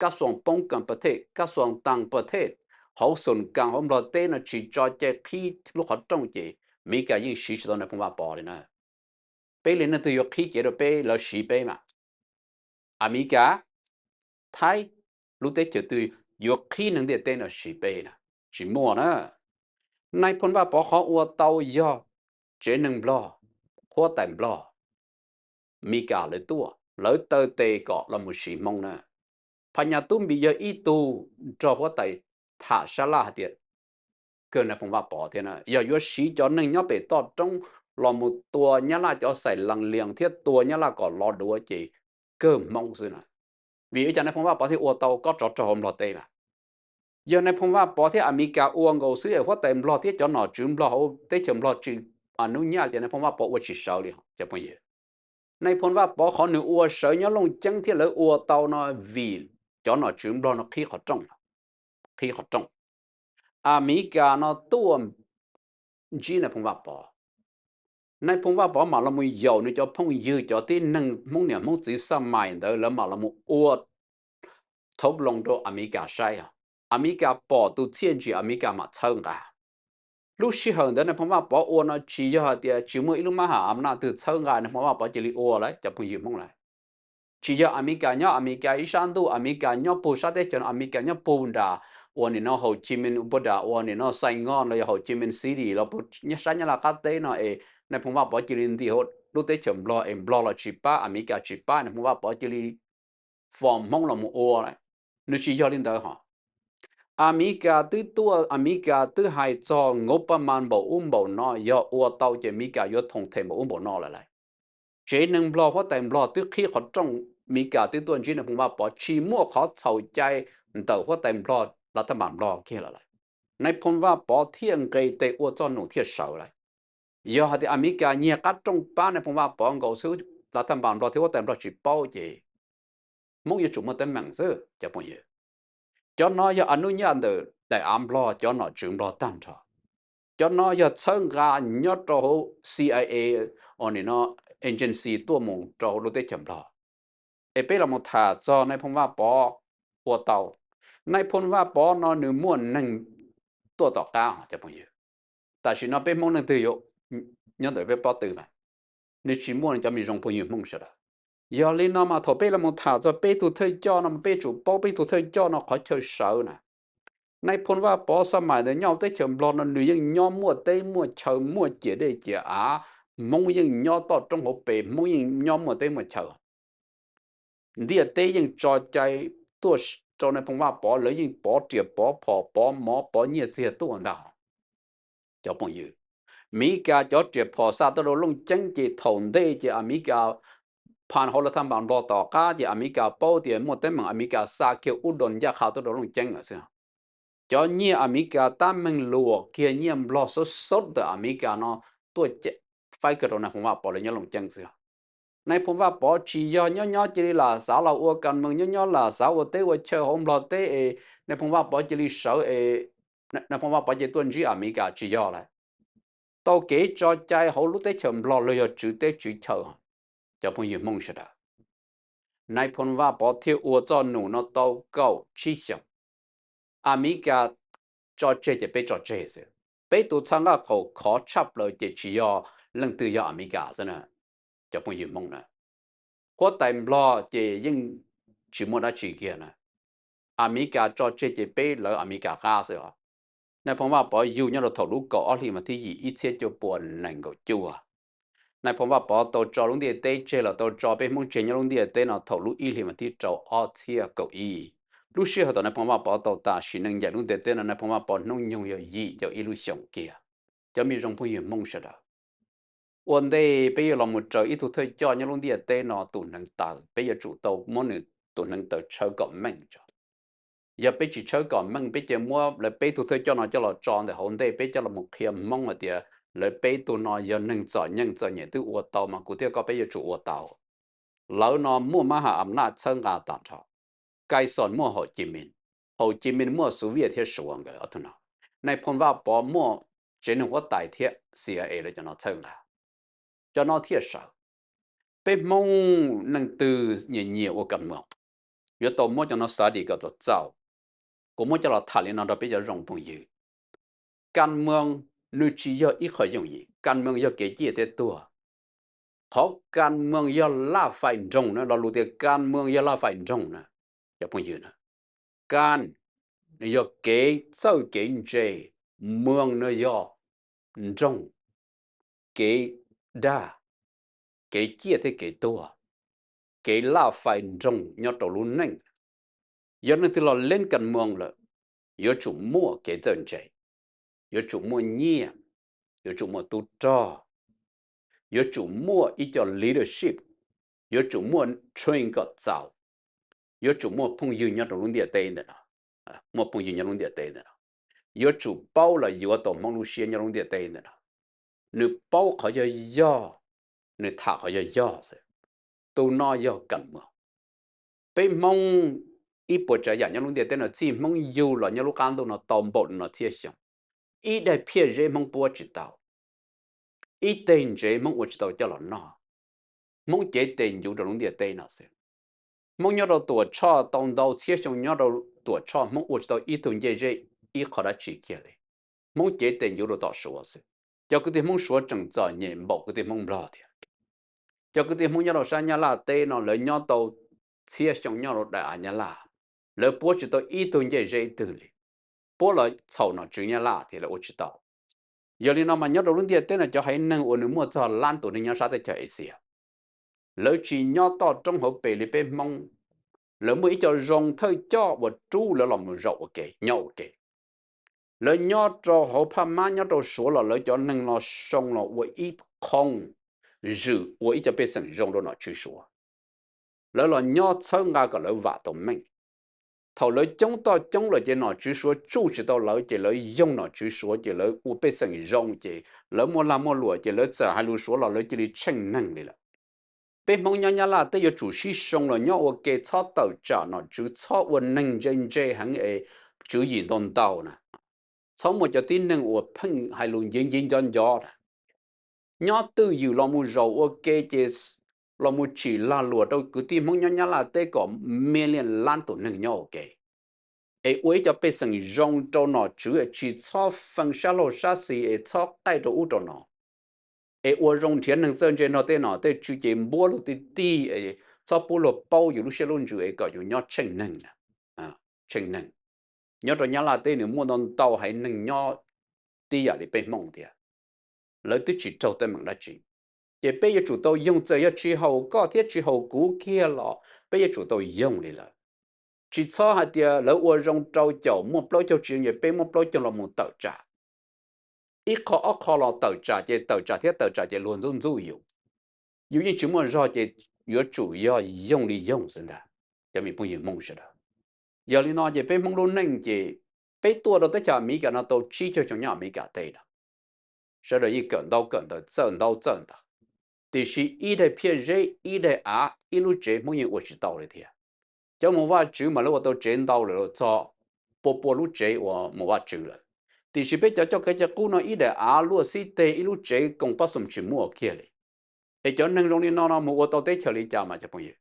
kab xuas poob kas pas thej, kab xuas taas pas thej, hauv xoom kas hauv Nplog teb no tsis tso cai qhib lub qhov rooj ces Amelikas yeej siv tsis tau Nais Phoo Vaj Pov li na. Peb li neej twg yuav qhib kev rau peb lawv siv peb mas? Amelikas, Thaib, lub teb chaws twg yuav qhib neeg ntiaj teb no siv peb na? Tsis muaj na. Nais Phoo Vaj Pov qhov ua tau yog tsev neeg Nplog, huab tais Nplog, Amelikas lawv tuaj, lawv taw tes kom los mus siv Hmoob na. Phas Nyas Tub Npis yog ib tug nrog huab tais tham sab laj hais tias kawg Nais Phoo Vaj Pov thiab na. Yog yuav siv cov neeg nyob pem toj roob los mus tua Nyab Laj cov xais las lias thiab tua Nyab Laj kom lo duav ces kawg Hmoob xwb na. Vim li cas Nais Phoo Vaj Pov thiaj ua tau kob tsov rog hauv Nplog teb mas? Yog Nais Phoo Vaj Pov thiab Amelikas ua nkaus xwb es huab tais Nplog thiab cov nom tswv Nplog hauv teb chaws Nplog tsis a nub nyaj ces Nais Phoo Vaj Pov ua tsis sawv li cov phooj ywg. Nais Phoo Vaj Pov qhov nws ua sawv nyob Looj Ceeb thiab lawv ua tau no vim cov nom tswv Nplog no qhib qhov rooj, qhib qhov rooj. Amelikas no tuaj ntsib Nais Phoo Vaj Pov, Nais Phoo Vaj Pov mam los mus yaum nws cov phooj ywg cov tib neeg Hmoob niam Hmoob txiv xaj mais ntawd lawv mam los mus ua thaub loo rau Amelikas saib. Amelikas pom tus txiaj ntsim Amelikas mam txhawb nqa. Lub sij hawm ntawd Nais Phoo Vaj Pov ua no tsis yog hais tias tsis muaj ib lub mab ham am naj twg txhawb nqa Nais Phoo Vaj Pov cia li ua lawm cov phooj ywg Hmoob lawm. Tsis yog Amelikas nyob Amelikas ib sab ntuj, Amelikas nyob puag sab teb chaws no, Amelikas nyob puag nram uas nim no Hồ Chí Minh, puag nram uas nim no Sài Gòn los yog Hồ Chí Minh City los puag sab Nyab Laj qab teb no es Nais Phoo Vaj Pov cia li nti hauv lub teb chaws Nplog es Nplog los tsis pab, Amelikas tsis pab, Nais Phoo Vaj Pov cia li fom Hmoob los mus ua lawm. Nws tsis yog li ntawd hos. Amelikas twb tuaj, Amelikas twb hais txog ngov pab mas npaum ub npaum no, yog ua tau ces Amelikas yuav thoom them npaum ub npaum no lawm lauj. Tsev neeg Nplog, huab tais Nplog twb qhib qhov rooj, Amelikas twb tuaj ntsib Nais Phoo Vaj Pov, tsis muaj qhov txhaum cai ntawm huab tais Nplog, lav thaj npas Nplog kiag lawm lauj. Nais Phoo Vaj Pov thiaj nqes tes ua txoj num thiaj sawv lawm. Yog hais tias Amelikas nyiag qab rooj pab Nais Phoo Vaj Pov nkaus xwb, lav thaj npas Nplog thiab huab tais Nplog tsis paub ces Hmoob yuav tsum muaj teeb meem xwb cov phooj ywg. Cov no yog a nub nyaj ntawm daim av Nplog, cov nom tswv Nplog tag nrho. Cov no yog txhawb nqa nyob rau hauv CIA, nim no agency tuaj mus rau lub teb chaws Nplog. Es peb los mus tham txog Nais Phoo Vaj Pov ua tau. Nais Phoo Vaj Pov no nws muaj neeg tuaj tom qab cov phooj ywg. Tam sim no peb Hmoob leej twg yuav nyob ntawm peb pob tw mas nws tsis muaj cov me zoo phooj ywg Hmoob sawv daws. Yog li no mas thaum peb los mus tham txog peb tug thawj coj no mas peb tsum paub peb tug thawj coj no qhov chaw sawv na. Nais Phoo Vaj Pov xab mais ntawd nyob teb chaws Nplog no nws yeej nyob muaj teb muaj chaw, muaj ciam dej ciam av, Hmoob yeej nyob toj roob hauv pes, Hmoob yeej nyob muaj teb muaj chaw. Ntiaj teb yeej tso cai tuaj rau Nais Phoo Vaj Pov, lawv yeej pov riam pov phom pov mov pov nyiaj txiag tuaj ntag. Cov phooj ywg, Amelikas cov riam phom xa tuaj rau Looj Ceeb ces thaum ntej ces Amelikas phas hauv lav thaj npas Nplog tom qab ces Amelikas paub tias muaj teeb meem Amelikas xa kiag ub doos ncaj qha tuaj rau Looj Ceeb lawm xwb. Cov nyiaj Amelikas tab meeg luam kiag nyiaj Nplog xub xub ntawm Amelikas no tuaj faib kiag rau Nais Phoo Vaj Pov lawv nyob Looj Ceeb xwb. Nais Phoo Vaj Pov tsis yog nyob nyob cia li lam xav los ua kas mees, nyob nyob lam xav ua teb ua chaw hauv Nplog teb es Nais Phoo Vaj Pov cia li sawv es Nais Phoo Vaj Pov cia li tuaj ntsib Amelikas, tsis yog lawm. Tau kev tso cai hauv lub teb chaws Nplog los yog tswv teb tswv chaw, cov phooj ywg Hmoob sawv daws. Nais Phoo Vaj Pov thiaj ua txoj num no tau kaum tsib xyoos. Amelikas tso tseg ces peb tso tseg xwb. Peb tus txha nqaj qaum khov tshaj plaws ces tsis yog leej twg, yog Amelikas xwb na, cov phooj ywg Hmoob na. Huab tais Nplog ces yeej tsis muaj dab tsi kiag na. Amelikas tso tseg ces peb lawv Amelikas qab xwb os. Nais Phoo Vaj Pov yug nyob rau thaum lub kaum ob hlis mas thib yim ib txhiab cuaj pua nees nkaum cuaj. Nais Phoo Vaj Pov tau tso lub ntiaj teb tseg los tau tso peb Hmoob tseg nyob lub ntiaj teb no thaum lub ib hlis mas thib rau ob txhiab kaum ib. Lub sij hawm thaum Nais Phoo Vaj Pov tau tas sim neej ncaim lub ntiaj teb no Nais Phoo Vaj Pov hnub nyoog yog yim caum ib lub xyoos kiag. Cov me zoo phooj ywg Hmoob sawv daws, ua ntej peb yuav los mus raws ib tug thawj coj nyob lub ntiaj teb no tus hneev taw, peb yuav tsum tau muab nws tus hneev taw tshawb kom meej tso. Yog peb tsis tshawb kom meej, peb cia muab lawv peb tug thawj coj no coj los tso ntawm hauv ntej, peb coj los mus qhia Hmoob hais tias lawv peb tug no yog neeg txom nyem txom nyem twb ua tau mas kuv thiab koj peb yuav tsum ua tau. Lawv no muaj mab ham am naj txhawb nqa tag nrho. Kaixoos muaj Hauv Ci Mis, Hauv Ci Mis muaj Xu Viaj thiab Suav nkawd ob tug no. Nais Phoo Vaj Pov muaj tsev neeg huab tais thiab CIA lawv cov no txhawb nqa, cov no thiaj sawv. Peb Hmoob neeg twg nyiam nyiam ua kas moos, yuav tau muab cov no study kom txaus txaus. Kuv muab coj los tham li no rau peb cov zoo phooj ywg. Kas moos nws tsis yog ib qho yooj yim, kas moos yog kev ciaj thiab tuag. Qhov kas moos yog laj fais nroog na, lo lus tias kas moos yog laj fais nroog na, cov phooj ywg na. Kas yog kev txawj kev ntse, moos no yog nroog, kev dag, kev ciaj thiab kev tuag, kev laj fais nroog nyob rau lub neej. Yog neeg twg los leej kas moos lawm, yuav tsum muaj kev txawj ntse, yuav tsum muaj nyiaj, yuav tsum muaj tub rog, yuav tsum muaj ib co leadership, yuav tsum muaj train kom txaus, yuav tsum muaj phooj ywg nyob rau lub ntiaj teb ntawm no, muaj phooj ywg nyob lub ntiaj teb ntawm no, yuav tsum paub los yuav tau Hmoob lub siab nyob lub ntiaj teb ntawm no. Nws paub qhov yog yog, nws tham qhov yog yog xwb. Tus no yog kas moos. Peb Hmoob ib puas tsav yam nyob lub ntiaj teb no txij Hmoob yug los nyob lub qab ntuj no tau npaum no txhiab xyoo, ib daim phiaj zeb Hmoob puab tsis tau, ib teg ntsev Hmoob ua tsis tau coj los noj. Hmoob cev tes ncuv rau lub ntiaj teb no xwb. Hmoob nyob rau Tuam Tshoj tau ntau txhiab xyoo nyob rau Tuam Tshoj, Hmoob ua tsis tau ib tug ncej zeb ib qho dab tsi kiag li. Hmoob cev tes ncuv rau tom Suav xwb. Cov kwv tij Hmoob Suav tseem txom nyem npaum kwv tij Hmoob Nplog thiab. Cov kwv tij Hmoob nyob rau sab Nyab Laj teb no lawv nyob tau txhiab xyoo nyob rau daim av Nyab Laj, lawv puab tsis tau ib tug ncej zeb ib tug li, puab los txhaum nom tswv Nyab Laj thiab lawv ua tsis tau. Yog li no mas nyob rau lub ntiaj teb no cov haiv neeg uas nws muaj txog lab tus neeg nyob sab teb chaws Axias, lawv tsis nyob toj roob hauv pes li peb Hmoob. Lawv muaj ib co zoo thawj coj uas rub lawv los mus zaum ua ke nyob ua ke. Lawv nyob rau hauv Phaj Mab nyob rau Suav los lawv cov neeg los soo los ua ib qhoo, zwm ua ib co pej xeem zoo rau nom tswv Suav. Lawv los nyob txhawb nqa kom lawv vam tau meej. Thaum lawv coob toj coob lawm ces nom tswv Suav tsuj tsis tau lawv ces lawv yoog nom tswv Suav ces lawv ua pej xeem zoo ces lawv muaj lag muaj luam ces lawv txawm hais lus Suav los lawv cia li tsheej neeg li lawm. Peb Hmoob nyob Nyab Laj teb yuav tsum sib soo los nyob ua ke, txhob tawm tsam nom tswv, txhob ua neeg ntse ntse heev es tswv yim ntau ntau na. Txhob muaj cov tib neeg uas pheej hais lus nciv nciv ncov ncov na. Nyob twj ywm los mus zaum ua ke ces los mus tsim lag luam rau kwv tij Hmoob nyob Nyab Laj teb kom me liaj lab tus neeg nyob ua ke, es ua ib co pej xeem zoo rau nom tswv, tsis txhob fee sab laug sab xis es txhob qaij rau ub rau no, es ua zoo nrhiav neeg txawj ntse nrog tej nom tej tswv ces npuab luag ti ti, txhob pub luag paub yus lub siab lub ntsws es kom yus nyob tsheej neeg na. Tsheej neeg. Nyob rau Nyab Laj teb nws muaj ntau ntau haiv neeg nyob tib yam li peb Hmoob thiab, lawv twb tsis raug teeb meem dab tsi. Ces peb yuav tsum tau yoog, txawm yog tsis haum koj thiab tsis haum kuv kiag los peb yuav tsum tau yoog li lawm. Tsis txhob hais tias lawv ua zoo rau caum muaj plaub caug tsis yoog ces peb muab plaub caug los mus tawm tsam. Ib qho ob qho los tawm tsam ces tawm tsam thiab tawm tsam ces luag ntxub ntxub yus. Yus yeej tsis muaj zog ces yuav tsum yog yoog li yoog xwb ntag, cov me phooj ywg Hmoob sawv daws. Yog li no ces peb Hmoob lub neej ces peb tuaj rau teb chaws Amelikas no tau tsib caug xyoo nyob Amelikas teb no, sawv daws yeej kawm ntaub kawm ntawv txawj ntaub txawj ntawv, tiam sis ib daim phiaj zeb, ib daim av, ib lub tsev Hmoob yeej ua tsis tau li thiab. Cov mus Vajtswv mas lawv ua tau tsev ntau lawm, txog pua pua lub tsev uas mus Vajtswv lawm, tiam sis peb cov coj kev cai qub no ib daim av luaj xib teg, ib lub tsev koom pab xoom tsis muaj kiag li. Es cov neeg zoo li no no mus ua tau teb chaws li cas mas cov phooj ywg?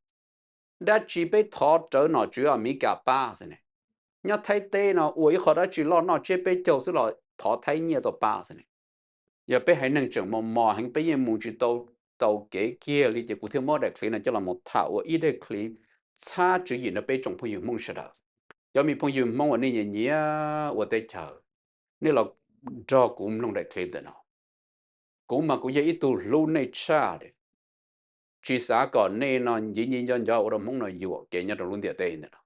Dab tsi peb thov rawv nom tswv Amelikas pab xwb ne? Nyob Thaib teb no ua ib qho dab tsi loj noj tsiab peb caug xwb los thov Thaib nyiaj tau pab xwb ne. Yog peb haiv neeg tseem mos mos heev peb yeej mus tsis tau, tau kev kiag li ces kuv thiaj muab daim clip no coj los mus tham ua ib daim clip txhab tswv yim nrog peb tsoom phooj ywg Hmoob sawv daws. Cov me phooj ywg Hmoob uas nej nyiam nyiam ua teb chaws, nej los nrog kuv mloog daim clip ntawm no. Kuv mas kuv yog ib tug hlub nej tshaj li. Tsis xav kom nej no nciv nci nco nco ua rau Hmoob no yuam kev nyob rau lub ntiaj teb ntawm no.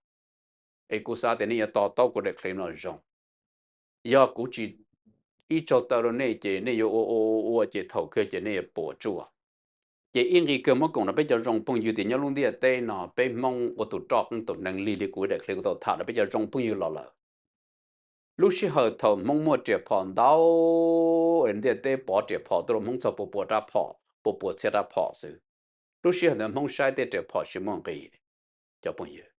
Es kuv xav tias nej yuav to taub kuv daim clip no zoo. Yog kuv tsis, ib tsaug taw rau nej ces nej yuav ua ua ua ces thaum kawg ces nej yuav puas tsuaj. Ces ib nqi kawg muab koom rau peb cov zoo phooj ywg tias nyob lub ntiaj teb no peb Hmoob ua tus roj qeej tus hneev lig li kuv daim clip kuv tau tham rau peb cov zoo phooj ywg los lawm. Lub sij hawm thaum Hmoob muaj riam phom ntau, ntiaj teb pov riam phom tuaj rau Hmoob txog pua pua rab phom, pua pua txhiab rab phom xwb. Lub sij hawm ntawd Hmoob saib tej riam phom tsis muaj nqis. Cov phooj ywg,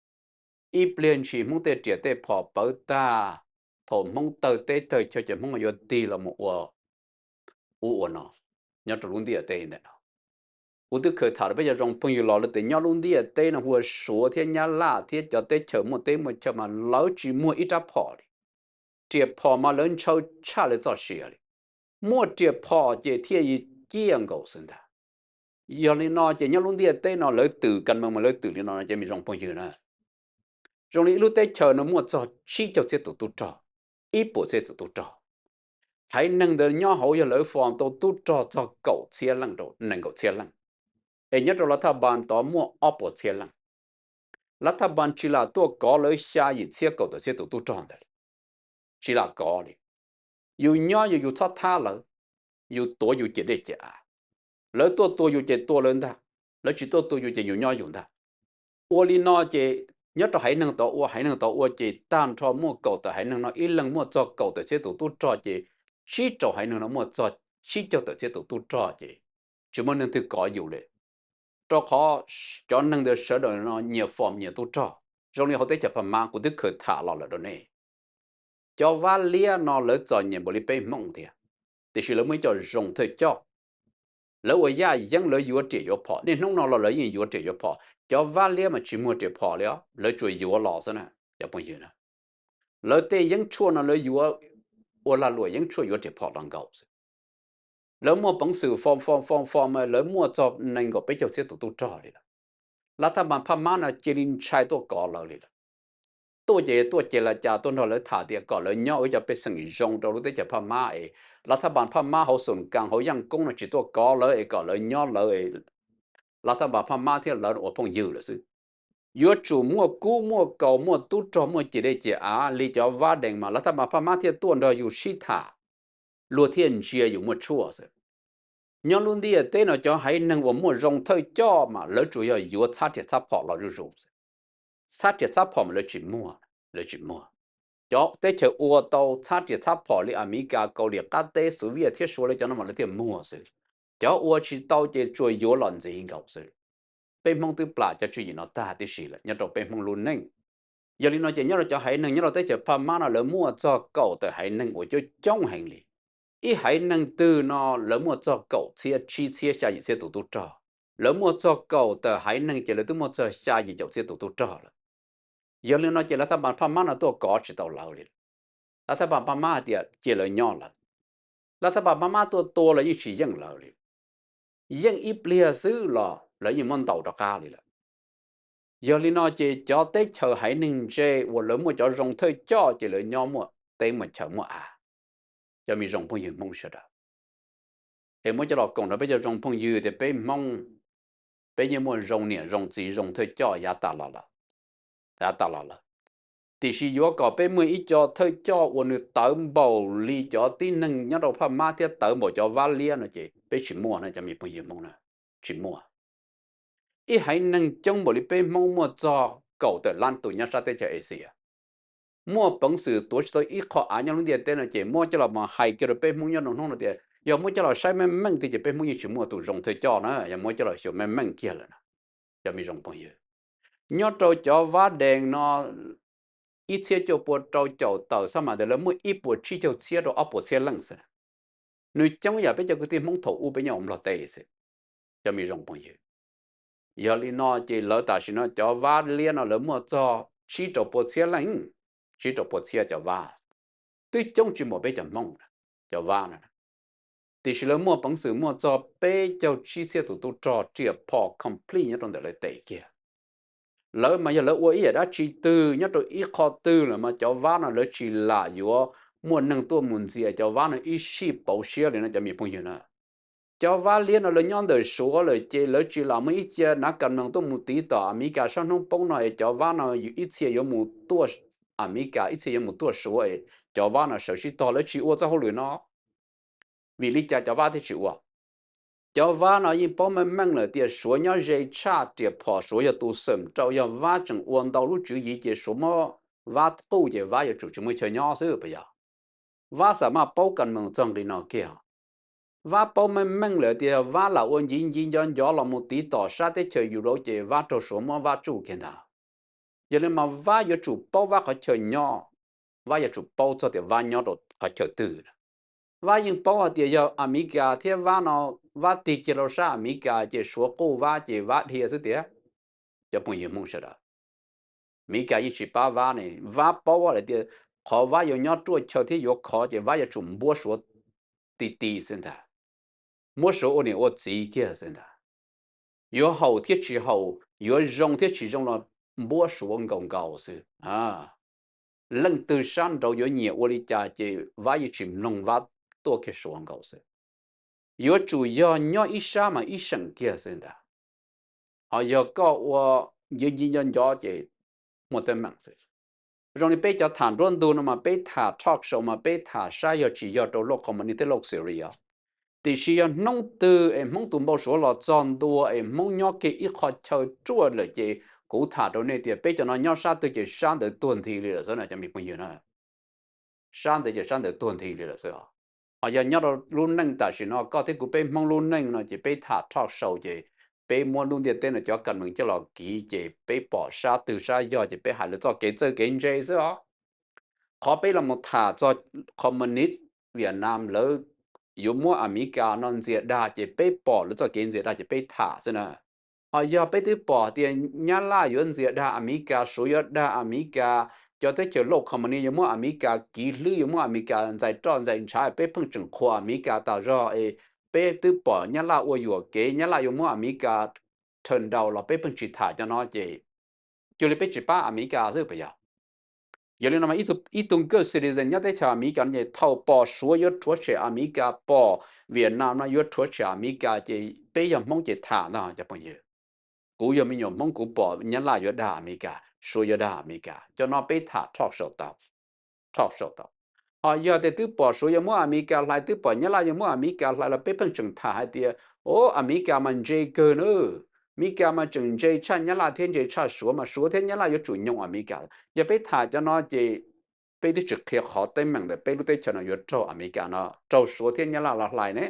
ib pliag ntshis Hmoob tej riam tej phom pawv tag, thaum Hmoob tawg teb tawg chaw ces Hmoob yuav tig los ua, ua ua no nyob rau lub ntiaj teb ntawm no. Kuv twb khaws tham rau peb cov zoo phooj ywg los lawm tias nyob lub ntiaj teb no hu ua Suav thiab Nyab Laj thiab cov teb chaws muaj teb muaj chaw mas lawv tsis muag ib rab phom li. Riam phom mas lawv ntshaw tshaj lawv txoj sia li. Muaj riam phom ces thiaj ciaj nkaus xwb ntag. Yog li no ces nyob lub ntiaj teb no lawv twm ka mees mas lawv twm li no ces me zoo phooj ywg na, zoo li ib lub teb chaws no muaj txog tsib caug txhiab tus tub rog, ib puas txhiab tus tub rog. Haiv neeg ntawd nyob hauv yog lawv fom tau tub rog txog kaum txhiab leej rau nees nkaum txhiab leej, es nyob rau Lav Thaj Npas tod muaj ob puas txhiab leej. Lav Thaj Npas tsis lam tuaj kov lawv xya yim txhiab kaum tawm txhiab tus tub rog ntawd li. Tsis lam kov li. Yus nyob yus, yus txhob thab lawv, yus tuav yus ciam dej ciam av. Lawv tuaj tua yus ces tua lawv ntag, lawv tsis tuaj tua yus ces yus nyob yus ntag. Ua li no ces nyob rau haiv neeg tod ua, haiv neeg tod ua ces tag nrho muaj kaum tawm haiv neeg no ib leeg muaj txog kaum tawm txhiab tus tub rog ces tsib rau haiv neeg no muaj txog tsib caug tawm txhiab tus tub rog ces tsis muaj neeg twg kov yus li. Rau qhov cov neeg ntawd sawv daws no nyias fom nyias tub rog, zoo li hauv teb chaws Phaj Mab kuv twb khaws tham los lawm rau nej. Cov Vab Liab no lawv txom nyem npaum li peb Hmoob thiab, tiam sis lawv muaj ib co zoo thawj coj. Lawv ua yaj yeeb lawv yuav riam yuav phom, niaj hnub no los lawv yeej yuav riam yuav phom. Cov Vab Liab mas tsis muag riam phom li os, lawv tsuas yuav los xwb na cov phooj ywg na. Lawv tej yeeb tshuaj no lawv yuav ua lag luam yeeb tshuaj yuav riam phom los nkaus xwb. Lawv muaj peev xwm fo fo fo fo mas lawv muaj txog nees nkaum peb caug txhiab tus tub rog li lawm. Lav thaj npas Phaj Mab no cia li ntshai tuaj kov lawv li lawm. Tuaj ces tuaj ces la cas tuaj nrog lawv tham tias kom lawv nyob ua ib cov pej xeem zoo rau lub teb chaws Phaj Mab es Lav thaj npas Phaj Mab hauv Xoom Kaas hauv Yaaj Koob no tsis tuaj kov lawv es kom lawv nyob lawv es Lav thaj npas Phaj Mab thiab lawv ua phooj ywg lawm xwb. Yuav tsum muaj kub muaj kaus muaj tub rog muaj ciam dej ciam av li cov Vab Dees mas Lav thaj npas Phaj Mab thiaj tuaj nrog yus sib tham, luag thiaj ntsia yus muaj tshuaj xwb. Nyob lub ntiaj teb no cov haiv neeg uas muaj zoo thawj coj mas lawv tsuas yog yuav txhab riam txhab phom los zuj zus xwb. Txhab riam txhab phom mas lawv tsis muaj, lawv tsis muaj. Cov teb chaws ua tau txhab riam txhab phom li Amelikas, Kauslim Qab Teb, Xov Viaj thiab Suav lawv cov no mas lawv thiaj muaj xwb. Cov ua tsis tau ces tsuas yuav los ntxiv nkaus xwb. Peb Hmoob twb plam cov tswv yim no tag tib si lawm nyob rau peb Hmoob lub neej. Yog li no ces nyob rau cov haiv neeg nyob rau teb chaws Phaj Mab no lawv muaj txog kaum tawm haiv neeg uas coob coob heev li. Ib haiv neeg twg no lawv muaj txog kaum txhiab tsib txhiab xya yim txhiab tus tub rog. Lawv muaj txog kaum tawm haiv neeg ces lawv twb muaj txog xya yim caum txhiab tus tub rog lawm. Yog li no ces Lav thaj npas Phaj Mab no tuaj kov tsis tau lawv li. Lav thaj npas Phaj Mab hais tias cia lawv nyob lawm. Lav thaj npas Phaj Mab tuaj tua los yeej tsis yeej lawv li. Yeej ib pliag xwb los lawv yeej muab ntaus rov qab li lawm. Yog li no ces cov teb chaws haiv neeg ntse uas lawv muaj cov zoo thawj coj ces lawv nyob muaj teb muaj chaw muaj av. Cov me zoo phooj ywg Hmoob sawv daws, es muab coj los koom rau peb cov zoo phooj ywg tias peb Hmoob, peb yeej muaj zoo niam zoo txiv zoo thawj coj yav tas los lawm, yav tas los lawm. Tiam sis yuav kom peb muaj ib co thawj coj uas nws tawv npaum li cov tib neeg nyob rau Phaj Mab thiab tawv npaum cov Vab Liab no ces peb tsis muaj na cov me phooj ywg Hmoob na, tsis muaj. Ib haiv neeg coob npaum li peb Hmoob muaj txog kaum tawm lab tus nyob sab teb chaws Asia, muaj peev xwm tuav tsis tau ib qho av nyob lub ntiaj teb no ces muab coj los mus hais kiag rau peb Hmoob nyob rau hnub no tias yog muab coj los saib meej meej tiag ces peb Hmoob yeej tsis muaj tus zoo thawj coj na, yog muab coj los xyuas meej meej kiag lawm na. Cov me zoo phooj ywg, nyob rau cov Vab Dees no ib txhiab cuaj pua rau caum tawm xab mas ntawd lawv muaj ib puas tsib caug txhiab rau ob puas txhiab leej xwb. Nws coob yam peb cov kwv tij Hmoob thaum ub peb nyob hauv Nplog teb xwb, cov me zoo phooj ywg. Yog li no ces lawv tam sim no cov Vab Liab no lawv muaj txog tsib rau pua txhiab leej, tsib rau pua txhiab cov Vab, twb coob tsis npaum peb cov Hmoob, cov Vab no. Tiam sis lawv muaj peev xwm muaj txog peb caug tsib txhiab tus tub rog riam phom complete nyob rau ntawm lawv tes kiag. Lawv mas yog lawv ua ib yam dab tsi twg nyob rau ib qho twg lawm mas cov Vab no lawv tsis lam yuav muaj neeg tuaj mus ntxias cov Vab no ib sij pauv siab li no cov me phooj ywg na. Cov Vab Liab no lawv nyob ntawm Suav lawm ces lawv tsis lam muaj ib cia nav kas mees tuaj mus tiv tom Amelikas sab hnub poob no es cov Vab no ib txhia yuav mus tuaj Amelikas, ib txhia yuav mus tuaj Suav es cov Vab no sawv sib tog, lawv tsis ua txoj hauj lwm no. Vim li cas cov Vab thiaj tsis ua? Cov Vab no yeej paub meej meej lawm tias Suav nyob ze tshaj riam phom, Suav yog tus xeem rau, yog Vab tseem ua ntau lub tswv yim ces Suav muab Vab quj ces Vab yuav tsum tsis muaj chaw nyob xwb puas yog? Vab xam maj paub kas mees txog nqi no kiag. Vab paub meej meej lawm tias Vab lam ua nciv nciv ncov ncov los mus tiv tom sab teb chaws Europe ces Vab raug Suav muab Vab tsuj kiag ntag. Yog li mas Vab yuav tsum paub Vab qhov chaw nyob, Vab yuav tsum paub txog tias Vab nyob rau qhov chaw twg. Vab yeej paub hais tias yog Amelikas thiab Vab no, Vab tig kiag rau sab Amelikas ces Suav quj Vab ces Vab dhia xwb tiag. Cov phooj ywg Hmoob sawv daws, Amelikas yeej tsis pab Vab ne. Vab paub lawm tias qhov Vab yuav nyob ruaj chaw thiab yuav khov ces Vab yuav tsum npuab Suav ti ti xwb ntag. Muab Suav ua niam ua txiv kiag xwb ntag. Yuav haum thiab tsis haum, yuav zoo thiab tsis zoo los npuab Suav nkaus nkaus xwb. Leej twg sab nraud yuav nyiam ua li cas ces Vab yeej tsis mloog, Vab tuaj kiag Suav nkaus xwb. Yuav tsum yog nyob ib sab mas ib seem kiag xwb ntag. Ho yog koj ua nciv nciv ncov ncov ces muaj teeb meem xwb. Zoo li peb cov tham nruab ntug no mas peb tham talk show mas peb tham saib yog tsis yog rau loj qhov mas ni tej loj serious. Tiam sis yog hnub twg es Hmoob tus npau suav los txog ntua es Hmoob nyob kiag ib qho chaw ruaj lawm ces kuv tham rau nej tias peb cov no nyob sab twg ces sab ntawd tuag nthi li lawm xwb na cov me phooj ywg na. Sab ntawd ces sab ntawd tuag nthi li lawm xwb. Ho yog nyob rau lub neej tam sim no koj thiab kuv peb Hmoob lub neej no ces peb tham talk show ces peb muab lub ntiaj teb no cov kas mees coj los kiv ces peb pom sab twg sab yog ces peb hais lawv txoj kev txawj kev ntse xwb os. Qhov peb los mus tham txog Communist Vietnam lawv yuav muab Amelikas no ntxias dag ces peb pom lawv txoj kev ntxias dag ces peb tham xwb na. Ho yog peb twb pom tias Nyab Laj yuav ntxias dag Amelikas, Suav yuav dag Amelikas, cov teb chaws lauj communist yuav muab Amelikas kiv hlwb, yuav muab Amelikas ntxais roj ntxais ntshav, peb pheej tseem qhuas Amelikas tas zog es peb twb pom Nyab Laj ua yuam kev, Nyab Laj yuav muab Amelikas turn down los peb pheej tsis tham cov no ces cuag li peb tsis pab Amelikas xwb puas yog? Yog li no ib tug good citizen nyob teb chaws Amelikas no ces thaum pom Suav yuav rhuav tshem Amelikas, pom Vietnam no yuav rhuav tshem Amelikas ces peb yog Hmoob ces tham ntag cov phooj ywg. Kuv yog me nyuam Hmoob kuv pom Nyab Laj yuav dag Amelikas, Suav yuav dag Amelikas, cov no peb tham rho sau tau. Ho yog tias twb pom Suav yuav muab Amelikas hlais, twb pom Nyab Laj yuav muab Amelikas hlais los peb pheej tseem tham hais tias, o, Amelikas mas ntse kawg na, Amelikas mas tseem ntse tshaj Nyab Laj thiab ntse tshaj Suav mas Suav thiab Nyab Laj yuav tsum nyoog Amelikas. Yog peb tham cov no ces peb twb tsis qhia qhov teeb meem ntawm peb lub teb chaws no yuav raug Amelikas no, raug Suav thiab Nyab Laj los hlais ne.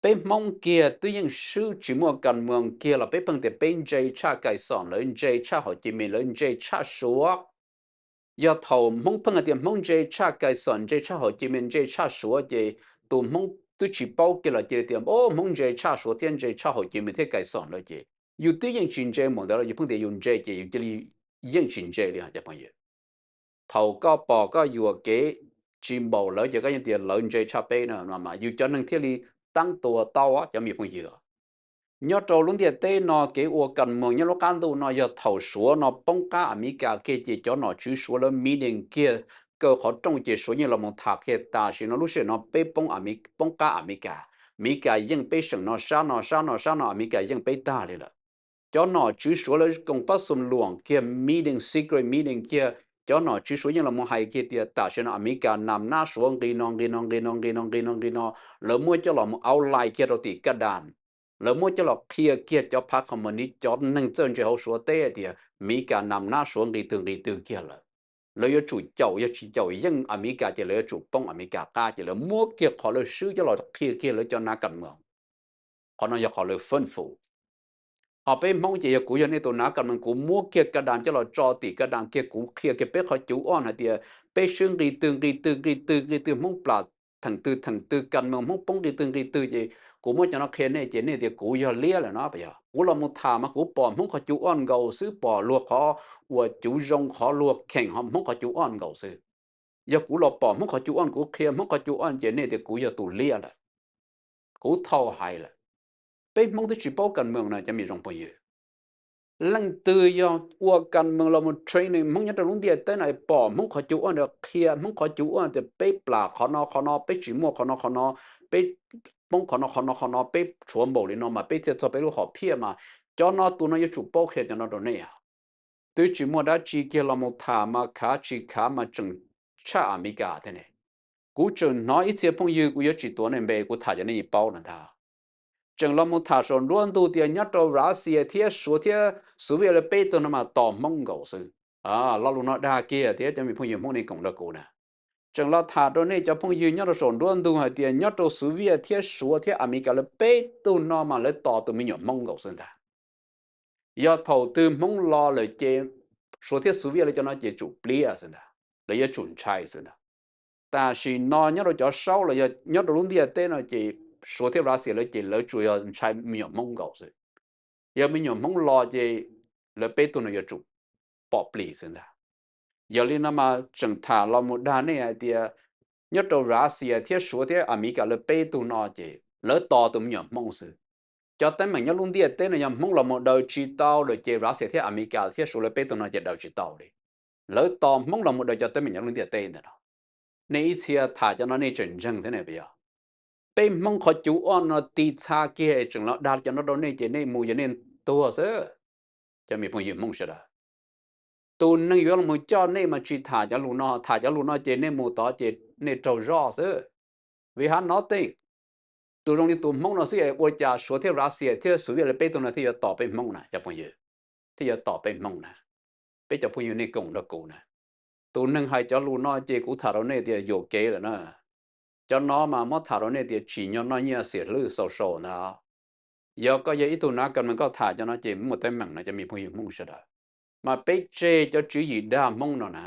Peb Hmoob kiag twb yeej swb tsis muaj kas moos kiag los peb pheej tias peb ntse tshaj Kais Xoom, lawv ntse tshaj Hauv Ci Mis, lawv ntse tshaj Suav. Yog thaum Hmoob pheej hais tias Hmoob ntse tshaj Kais Xoom, ntse tshaj Hauv Ci Mis, ntse tshaj Suav ces tus Hmoob twb tsis paub kiag los cia li tias o Hmoob ntse tshaj Suav thiab ntse tshaj Hauv Ci Mis thiab Kais Xoom lawm ces yus twb yeej tsis ntse mus ntawd los yus pheej tias yus ntse ces yus cia li yeej tsis ntse li cov phooj ywg. Thaum koj pom koj yuam kev tsis npaum lawv ces koj yeej tias lawv ntse tshaj peb no mas yus cov neeg thiaj li tab tua tau cov me phooj ywg. Nyob rau lub ntiaj teb no kev ua kas moos nyob lub qab ntuj no yog thaum Suav no poob qab Amelikas kiag ces cov nom tswv Suav lawv meeting kiag kaw qhov rooj ces Suav yeej los mus tham kiag tam sim no lub sij hawm no peb poob, poob qab Amelikas, Amelikas yeej peb seem no sab no sab no sab no Amelikas yeej peb tag li lawm. Cov nom tswv Suav lawv koom pab xum luam kiag meeting, secret meeting kiag, cov nom tswv Suav yeej los mus hais kiag tias tam sim no Amelikas nam nab Suav nqi no nqi no nqi no nqi no nqi no nqi no, lawv muab coj los mus auv lais kiag rau tim Kaj Das, lawv muab coj los qhia kiag cov phav communist, cov neeg txawj ntse hauv Suav teb tias Amelikas nam nab Suav nqi twg nqi twg kiag lawm. Lawv yuav tsum caum, yog tsis caum yeej Amelikas ces lawv yuav tsum poob Amelikas qab ces lawv muab kiag qhov lawv swb coj los qhia kiag lawv cov nav kas moos. Qhov no yog qhov lawv fab fum. Ho peb Hmoob ces yog kuv yog nej tus nav kas moos kuv muab kiag Kaj Das coj los tso tim Kaj Das kiag kuv qhia kiag peb qhov cuv ob hais tias peb swb nqi twg nqi twg nqi twg nqi twg Hmoob plam theem twg theem twg kas moos Hmoob poob nqi twg nqi twg ces kuv muab cov no qhia nej ces nej tias kuv yog liab lawm no puas yog? Kuv los mus tham mas kuv pom Hmoob qhov cuv ob nkaus xwb, pom luag qhov uas cuv zoo qhov luag kheem ho Hmoob qhov cuv ob nkaus xwb. Yog kuv los pom Hmoob qhov cuv ob kuv qhia Hmoob qhov cuv ob ces nej tias kuv yog tus liab lawm. Kuv thaum hais lawm, peb Hmoob twb tsis paub kas moos na cov me zoo phooj ywg. Leej twg yog ua kas moos los mus training Hmoob nyob rau lub ntiaj teb no pom Hmoob qhov cuv ob ntawd qhia Hmoob qhov cuv ob tias peb plam qhov no qhov no, peb tsis muaj qhov no qhov no, peb poob qhov no qhov no qhov no, peb tshuav npaum li no mas peb thiaj txog peb lub hom phiaj mas, cov no tus no yuav tsum paub qhia cov no rau nej. Twb tsis muaj dab tsi kiag los mus tham mas khav tsis khav mas tseem tshaj Amelikas thiab ne. Kuv tseem hnov ib txhia phooj ywg, kuv yuav tsis tuav nej npe, kuv tham cov nej yeej paub no ntag, tseem los mus tham saum nruab ntug tias nyob rau Russia thiab Suav thiab Soviet lawv peb tug no mas tos Hmoob nkaus xwb. Lo lus no dag kiag thiab cov me phooj ywg Hmoob nej koom nrog kuv na. Tseem los tham rau nej cov phooj ywg nyob rau saum nruab ntug hais tias nyob rau Soviet thiab Suav thiab Amelikas lawv peb tug no mas lawv tos tus me nyuam Hmoob nkaus xwb ntag. Yog thaum twg Hmoob los lawm ces Suav thiab Soviet lawv cov no ces tsum pliab xwb ntag, lawv yuav tsum ntshai xwb ntag. Tam sim no nyob rau cov saub los yog nyob rau lub ntiaj teb no ces Suav thiab Russia lawv ces lawv tsuas yog ntshai me nyuam Hmoob nkaus xwb. Yog me nyuam Hmoob los ces lawv peb tug no yuav tsum pom plis xwb ntag. Yog li no mas tseem tham los mus dag nej hais tias nyob rau Russia thiab Suav thiab Amelikas lawv peb tug no ces lawv tos tus me nyuam Hmoob xwb. Cov teeb meem nyob lub ntiaj teb no yog Hmoob los mus daws tsis tau lawm ces Russia thiab Amelikas thiab Suav lawv peb tug no ces daws tsis tau li. Lawv tos Hmoob los mus daws cov teeb meem nyob lub ntiaj teb ntawm no. Nej ib txhia tham cov no nej tseem ntseeg thiab ne puas yog? Peb Hmoob qhov cuv ob no tiv txha kiag es tseem los dag cov no rau nej ces nej mus yog nej tuag xwb. Cov me phooj ywg Hmoob sawv daws, tus neeg yuav los mus coj nej mas tsis tham cov lus no, tham cov lus no ces nej mus tod ces nej raug zoj xwb. Vim hav no tej, tus zoo li tus Hmoob no xwb es ua cas Suav thiab Russia thiab Soviet lawv peb tug no thiaj yuav tos peb Hmoob na cov phooj ywg, thiaj yuav tos peb Hmoob na. Peb cov phooj ywg nej koom nrog kuv na, tus neeg hais cov lus no ces kuv tham rau nej tias yuam kev lawm na. Cov no mas muab tham rau nej tias tsim nyog noj nyiaj xiam hlwb xau sau ntag. Yog koj yog ib tug nav kas moos koj tham cov no ces muaj teeb meem no cov me phooj ywg Hmoob sawv daws. Mas peb tseg cov tswv yim dag Hmoob no na,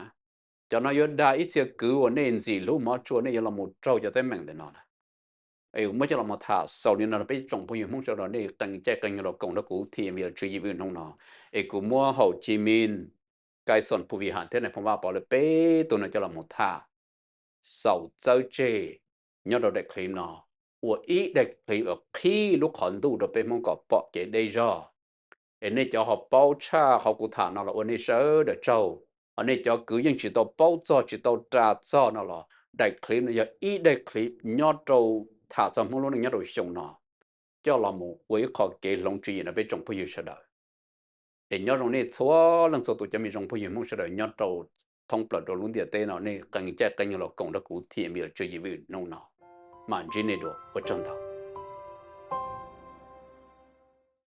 cov no yuav dag ib txhia kwv uas nej ntxim hlub hmov tshua nej yuav los mus raug cov teeb meem ntawm no na. Es kuv muab coj los tham xaus li no rau peb tsoom phooj ywg Hmoob sawv daws nej qee caij qee nyoog los koom nrog kuv thiab vim tswv yim vim hnub no es kuv muab Hauv Ci Mis Kaixoos Phoo Vij Ham thiab nais phoo Vaj Pov lawv peb tug no coj los mus tham xaus txawb tseg nyob rau daim clip no, ua ib daim clip uas qhib lub qhov ntuj rau peb Hmoob kom pom kev deb zog. Es nej cov ho paub tshaj qhov kuv tham no los ua nej sawv daws tsaug, ho nej cov kwv yeej tsis tau paub txog tsis tau ras txog no los daim clip no yog ib daim clip nyob rau tham txog Hmoob lub neej nyob rau xyoo no, coj los mus ua ib qho kev hloov tswv yim rau peb tsoom phooj ywg sawv daws. Es nyob zoo nej txhua leej txhua tus cov me tsoom phooj ywg Hmoob sawv daws nyob rau thoob plaws rau lub ntiaj teb no, nej qee caij qee nyoog los koom nrog kuv thiab me los tswv yim vim hnub no. Mam ntsib nej dua, ua tsaug ntau.